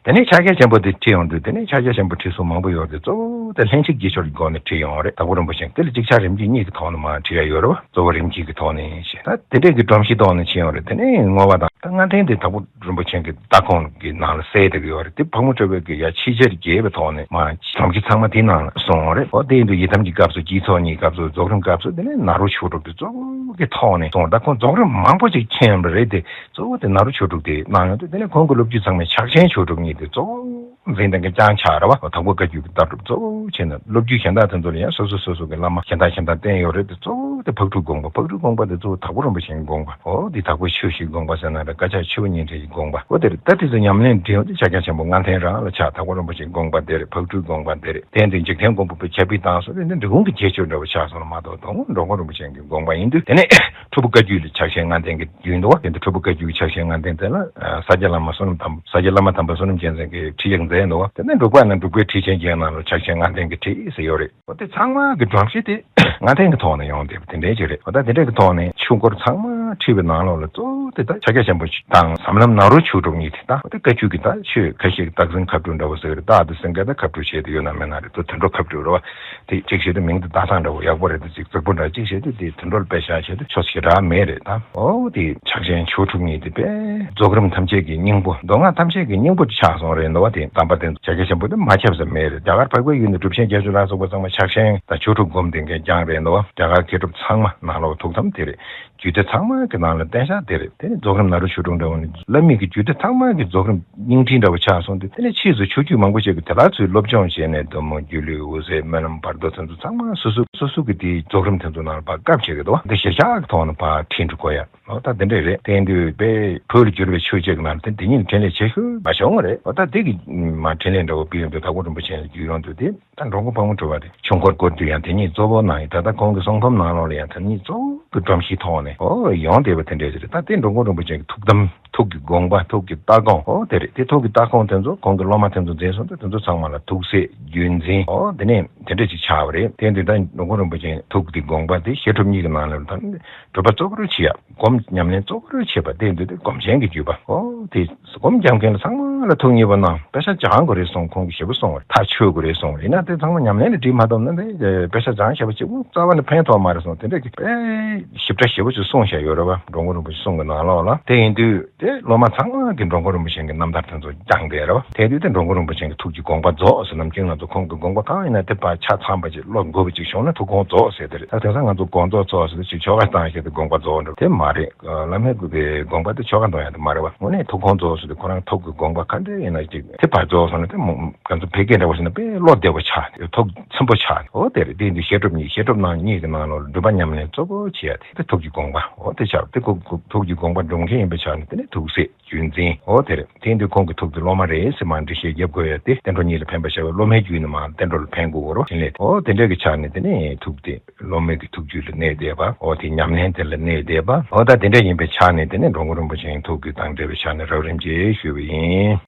དེ་ནས་ཕྱག་རྒྱ་ཆེན་པོ་དེ་ཁྲིད་ཡོང་དུས་དེ་ནས་ཕྱག་རྒྱ་ཆེན་པོ་ཁྲིད་སྲོལ་མང་པོ་ཡོད་དེ་གཙོ་བོ་དེ་ལྷན་ཅིག་སྐྱེས་སྦྱོར་གྱི་སྒོ་ནས་ཁྲིད་ཡོང་བ་རེད། དྭགས་པོ་རིན་པོ་ཆེ་དེ་ལ་ཅིག་ཆར་རིམ་གྱིས་གཉིས་ཀྱི་ཐོག་ནས་མར་ཁྲིད་ཡ་ཡོད་རེད་བ། གཙོ་བོ་རིམ་གྱིས་ཀྱི་ཐོག་ནས་ཞེས་ད་དེ་འདྲས་ཀྱི་སྒྲོམ་གཞི་ཐོག་ནས་ཕྱིན་ཡོད་རེད། དེ་ནས་བསྔོ་བ་དང་ད་ལྔ་ལྡན་དེ་དྭགས་པོ་རིན་པོ་ཆེ་གི་ལྟ་ཁུངས་ཀྱི་ནང་ལ་གསལ་བསྡད་ཀྱི་ཡོད་རེད། དེ་ཕག་མོ་གྲུ་པ་གིས་ཡ་ཆེས་ཆེར་རྒྱས་པའི་ཐོག་ནས་མར་སྒྲོམ་གཞི་ཚང་མ་དེའི་ནང་ལ་སོང་བ་རེད། ཨོ་དེ་ཡིན་དུས་ཡི་དམ་གྱི་སྐབས་སུ་དཀྱིལ་ཚོགས་གཉིས་སྐབས་སུ་རྫོགས་རིམ་སྐབས་སུ་དེ་ནས་ནཱ་རོ་ཆོས་དྲུག་དེ་གཙོ་བོ་གི་ཐོག་ནས་སོང་། ད་ཁོང་རྫོགས་རིམ་མང་པོ་ཅིག་མཁྱེན་པ་རེད་དེ། གཙོ་བོ་དེ་ནཱ་རོ་ཆོས་དྲུག་དེ་གནང་ཡོང་དུས་དེ་ནས་ཁོང་གི་སློབ་བརྒྱུད་ཚང་མས་ཕྱག་ཆེན་ཆོས་དྲུག་གཉིས་དེ་གཙོ་བོ་འཛིན་སྟངས་ཀྱི་ཅང་ཆགས་རེད་བ། དྭགས་པོ་བཀའ་བརྒྱུད་ཀྱི་ལྟ་གྲུབ་གཙོ་བོ་བྱས་ནས་སློབ་བརྒྱུད་གཞན་དག་དེ་ཚོ་ལ་ཡང་སོ་སོ་སོ་སོ་གི་བླ་མ་གཞན་དག་གཞན་དག་བསྟེན་ཡོད་རེད་དེ། གཙོ་བོ་དེ་ཕག་གྲུའི་དགོངས་པ། ཕག་གྲུའི་དགོངས་པ་དེ་གཙོ་བོ་དྭགས་པོ་རིན་པོ་ཆེའི་དགོངས་པ། ཨོ་དེ་དྭགས་པོའི་ཆོས་བཞིའི་དགོངས་པ་ཟེར་ན་རེད། བཀའ་ཕྱག་ཆུ་བོ་བརྙེས་འཕྲིན་གྱི་དགོངས་པ། ཨོ་དེ་རེད། ད་དེ་ཚོ་ཉམས་ལེན་འདྲེན་ཡོང་དུས་ཕྱག་རྒྱ་ཆེན་པོ་ལྔ་ལྡན་རང་ལ་ཆགས། དྭགས་པོ་རིན་པོ་ཆེའི་དགོངས་པ་དེ་རེད། ཕག་གྲུའི་དགོངས་པ་དེ་རེད། དེ་ཡིན་དུས་འཇིག་རྟེན་མགོན་པོ་པའི་ཁྱབ་སྤེལ་བཏང་སོང་དེ་ནི་འབྲི་གུང་གི་ཁྱད་ཆོས་འདྲ་བོ་ཆགས་སོང་ལ་མ་གཏོགས་དང་པོ་འགྲོ་མགོན་རིན་པོ་ཆེ་གི་དགོངས་པ་ཡིན་དུས་དེ་ནས་ཁྲོ་བོ་བཀའ་བརྒྱུད་ལ་ཕྱག་ཆེན་ལྔ་ལྡན་གྱི་རྒྱུད་འདུག་བ། དེ་འདི་ཁྲོ་བོ་བཀའ་བརྒྱུད་ཀྱི་ཕྱག་ཆེན་ལྔ་ལྡན་དེ་ལ་ས་སྐྱ་བླ་མ་བསོད་ནམས་དམ། ས་སྐྱ་བླ་མ་དམ་པ་བསོད་ནམས་རྒྱལ་མཚན་གྱིས་ཁྲིད་ཡིག་མཛད་འདུག་བ། དེ་ནས་འབྲུག་པ་ན་འབྲུག་པའི་ཁྲིད་ཆེན་བརྒྱད་ནང་ལ་ཕྱག་ཆེན་ལྔ་ལྡན་གྱི་ཁྲིད་ཟེར་ཡོད་རེད། འོ་དེ་ཚང་མ་གི་སྒྲོམ་གཞི་དེ་ལྔ་ལྡན་གྱི་ཐོག་ནས་ཡོང་བསྡད་པ་དེ་འདྲའི་ཅིག་རེད། འོ་ད་དེ་འདྲའི་གི་ཐོག་ནས་ཆོས་འཁོར་ཚང་མ་ཁྲིད་པའི་ནང་ལོགས་ལ་གཙོ་བོ་དེ་ད་ཕྱག་རྒྱ་ཆེན་པོ་དང་ཟབ་ལམ་ནཱ་རོ་ཆོས་དྲུག་གཉིས་དེ་ད་འོ་དེ་བཀའ་བརྒྱུད་ཀྱི་ད་ཆོས་ཁ་ཤས་ཀྱི་རྟགས་འཛིན་ཁ་སྤྲོད་འདྲ་བོ་ཟེར་གི་རེད། རྟགས་དེ་ཟིན་ག་ད་ཁ་སྤྲོད་བྱས་དེ་ཡོད་ན་མེད་ན་རེད། དོ་དོན་འགྲོ་ཁ་སྤྲོད་རེད་བ། དེ་གཅིག་བྱས་དུས་མིང་དེ་ད་ཚང་འདྲ་བོ་ཡག་པོ་རེད། དེ་གཅིག་རྫིག་པོ་འདྲ་གཅིག་བྱས་དུས་དེ་དོན་འགྲོ་ལ་དཔེ་བཞག་བྱས་དུས་ཆོ་ཞེ་དྲག་མེད་རེད་ད། ཨོ་དེ་ཕྱག་ཆེན་ཆོས་དྲུག་གཉིས་དེ་དཔེ་རྫོགས་རིམ་ཐམས་ཅད་ཀྱི་སྙིང་པོ། མདོ་སྔགས་ཐམས་ཅད་ཀྱི་སྙིང་པོ་དེ་ཆགས་སོང་རེད་འདུག་བ། དེ་དམ་པ་དེ་ཚོ་ཕྱག་རྒྱ་ཆེན་པོ་དེ་མ་ཁྱབ་ས་མེད་རེད། རྒྱ་གར་འཕགས་པའི་ཡུལ་ནས་གྲུབ་ཆེན་བརྒྱད་ཅུ་ལ་སོགས་པ་ཚང་མ་ཕྱག་ཆེན་དང་ཆོས་དྲུག་སྒོམ་བསྡད་མཁན་རྐྱང་རེད་འདུག་བ། རྒྱ་གར་མཁས་གྲུབ་ཚང་མ་ནང་ལོགས་ཐུགས་དམ་དེ་རེད། རྒྱུད་སྡེ་ཚང་མ་གི་ནང་ལ་བསྟན་བཞག་དེ་རེད། དེ་ནི་རྫོགས་རིམ་ནཱ་རོ་ཆོས་དྲུག་འདྲ་བོ་ནི་བླ་མེད་ཀྱི་རྒྱུད་སྡེ་ཚང་མ་གི་རྫོགས་རིམ་སྙིང་ཐིག་འདྲ་བོ་ཆགས་སོང་དུས་དེ་ནས་ཕྱིས་སུ་ཆོས་བརྒྱུད་མང་པོ་ཞིག་གིས་དེ་ལ་ཚུར་སློབ་སྦྱོང་བྱས་ནས་གདམས་ངག་སྒྱུ་ལུས་འོད་གསལ་སྨོན་ལམ་བར་དོ་དེ་ཚོ་ཚང་མ་སོ་སོ་སོ་སོ་གི་དེའི་རྫོགས་རིམ་དེ་ཚོ་ནང་ལ་ཕར་བཀབ་བྱེད་ཀྱི་འདུག་བ། འདི་གཞིར་བཞག་གི་ཐོག་ནས་ཕར་ཁྲིད་འགྲོ་དགོས་ཡ། ཨོ་ད་དེ་འདྲས་རེད། དེ་ཡིན་དུས་དཔེ་བོད་ལ་བསྒྱུར་བའི་ཆོས་བརྒྱུད་ཀྱི་ནང་དེ་འདི་ཉིད་ནི་འཕྲིན་ལས་ཆེ་ཤོས་མ་བྱུང་བ་རེད། ཨོ་ད་འདི་གི་མ་འཕྲིན་ལས་འདྲ་བོ་སྤེལ་ཡོང་དུས་དྭགས་པོ་རིན་པོ་ཆེ་ལ་བརྒྱུད་ཡོང་དུས་དེ། ད་འགྲོ་མགོན་ཕག་མོ་གྲུ་པ་དེ་ཆོས་འཁོར་བསྐོར་དུས་ཡང་དེ་ཉིད་གཙོ་བོ་གནང་ཡིན། ད་ལྟ་ཁོང་གི་གསུང་འབུམ་ནང་ལོགས་ལ་ཡང་དེ་ཉིད་གཙོ་བོ་གི་སྒྲོམ་གཞིའི་ཐོག་ནས་ཨོ་ཡོང་བསྡད་པ་དེ་འདྲས་ཅིག་རེད། ད་དེ་འགྲོ་མགོན་རིན་པོ་ཆེ་གི་ཐུགས་དམ། ཐུགས་ཀྱི་དགོངས་པ། ཐུགས་ཀྱི་ལྟ་དགོངས་ཨོ་དེ་རེད། དེ་ཐུགས་ཀྱི་ལྟ་དགོངས་དེ་ཚོ་ཁོང་གི་སློབ་མ་དེ་ཚོ་མཛད་སོང་དུས་དེ་ཚོ་ཚང་མ་ལ་ཐུགས་སྲས་བརྒྱུད་འཛིན་ཨོ་དེ་ནས་དེ་འདྲས་ཅིག་ཆགས་པ་རེད། དེ་དུས་ད་འགྲོ་མགོན་རིན་པོ་ཆེ་ཐུགས་ཀྱི་དགོངས་པ་དེ་བཤད་སྒྲུབ་གཉིས་ཀྱི་ནང་ལ་ད་སྒྲུབ་པ་གཙོ་བོར་བྱེད་ཡ། སྒོམ་ཉམས་ལེན་གཙོ་བོར་བྱེད་པ་དེ་འདུག་སྟེ་སྒོམ་ཆེན་གྱི་བརྒྱུད་པ། ཨོ་དེ་སྒོམ་རྒྱབ་མཁན་ལ་ཚང་མ་ ལ་ཐུགས་མཉེས་པོ་གནང་། དཔེ་ཆ་སྦྱང་དགོས་རེད་གསུངས། ཁོང་གིས་ཞེ་པོ་གསུངས་པ་རེད། ཐག་ཆོད་དགོས་རེད་གསུངས་པ་རེད། ཡིན་ན་དེ་ཚང་མ་ཉམས་ལེན་ལ་བྲིས་མ་ཐུབ་ན་དེ་དཔེ་ཆ་སྦྱང་ཞེ་པོ་ཅིག་རྩ་བ་ནས་ཕན་ཐོགས་མ་རེད་གསུངས། དེ་འདྲ་གི་དཔེ་ཞིབ་ཕྲ་ཞེ་པོ་ཅིག་གསུངས་བཞག་ཡོད་རེད་བ། འགྲོ་མགོན་རིན་པོ་ཆེ་གསུང་གི་ནང་ལོགས་ལ། དེ་ཡིན་དུས་དེ་སློབ་མ་ཚང་མ་གིས་འགྲོ་མགོན་རིན་པོ་ཆེ་གི་རྣམ་ཐར་དེ་ཚོ་སྦྱངས་བསྡད་རེད་བ། དེ་དུས་དེ་འགྲོ་མགོན་རིན་པོ་ཆེ་གི་ཐུགས་ཀྱི་དགོངས་པ་རྫོགས་ཟེར། ནམ་རྒྱུན་ང་ཚོ་ཁོང་གི་དགོངས་པ་གང་ཡིན་ན་དེ་ཕར་ཆ་ཚང་པ་ཅིག་ཀློག་དགོས་པ་ཅིག་བྱུང་ན་ཐུགས་དགོངས་རྫོགས་ཟེར་དེ་རེད། ད་དེང་སང་ང་ཚོ་དགོངས་རྫོགས་རྫོགས་ཟེར་དུས་ཅིག་ཆོ་ག་བཏང་བཞག་དེ་དགོངས་པ་རྫོགས་འགྲོ། དེ་མ་རེད། བླ་མའི་གི་དགོངས་པ་དེ་ཆོ་ག་གཏོང་ཡ་དེ་མ་རེད་བ། དངོས་གནས་ཐུགས་དགོངས་རྫོགས་ཟེར་དུས་ཁོ་རང་ཐུགས་ཀྱི་དགོངས་པ་ག་འདྲ་ཡིན་ན་ཅིག་དེ་ཕར་རྫོགས་སོང་ན་དེ་མོ་ང་ཚོ་བོད་སྐད་འདྲ་བོ་ཟེར་ན་དཔེ་བློ་བདེ་བོ་ཆགས། ཐུགས་ཚིམ་པོ་ཆགས། འོ་དེ་རེད། དེ་ཡིན་དུས་བཤད་སྒྲུབ་གཉིས། བཤད་སྒྲུབ་ནང་གཉིས་ཀྱི་ནང་ལོགས་ལ་སྒྲུབ་པ་ཉམས་ལེན་གཙོ་བོ་བྱེད་ཡ་དེ་དེ་ཐུགས་ཀྱི་དགོངས་པ། འོ་དེ་ཆགས། དེ་ཁོ་ཁོ་ཐུགས་ཀྱི་དགོངས་པ་སྒྲུབ་མཁན་ཡིན་པའི་ཆ་ནས་དེ་ནི་ཐུགས་སྲས་རྒྱུད་འཛིན། འོ་དེ་རེད། དེ་ཡིན་དུས་ཁོང་གི་ཐུགས་ཀྱི་སློབ་མ་རེད་ཟེར་མར་འགྲེལ་བཤད་རྒྱབ་དགོས་ཡ་དེ་བསྟན་འགྲོ་གཉིས་ལ་ཕན་པར་བྱ་བའི་སློབ་མའི་རྒྱུད་ནས་མར་བསྟན་འགྲོ་ལ་ཕན་དགོས་རོ། ཡིན་ལས་འོ་དེ་འདྲ་གི་ཆ་ནས་དེ་ནི་ཐུགས་དེ། སློབ་མའི་གི་ཐུགས་རྒྱུད་ལ་གནས་བསྡད་པ། འོ་དེ་ཉམས་ལེན་དེ་ལ་གནས་བསྡད་པ། འོ་ད་དེ་འདྲ་ཡིན་པའི་ཆ་ནས་དེ་ནས་འགྲོ་མགོན་རིན་པོ་ཆེའི་ཐུགས་ཀྱི་དང་འབྲེལ་བའི་ཆ་ནས་རབ་རིམ་གྱིས་ཞུས་པ་ཡིན།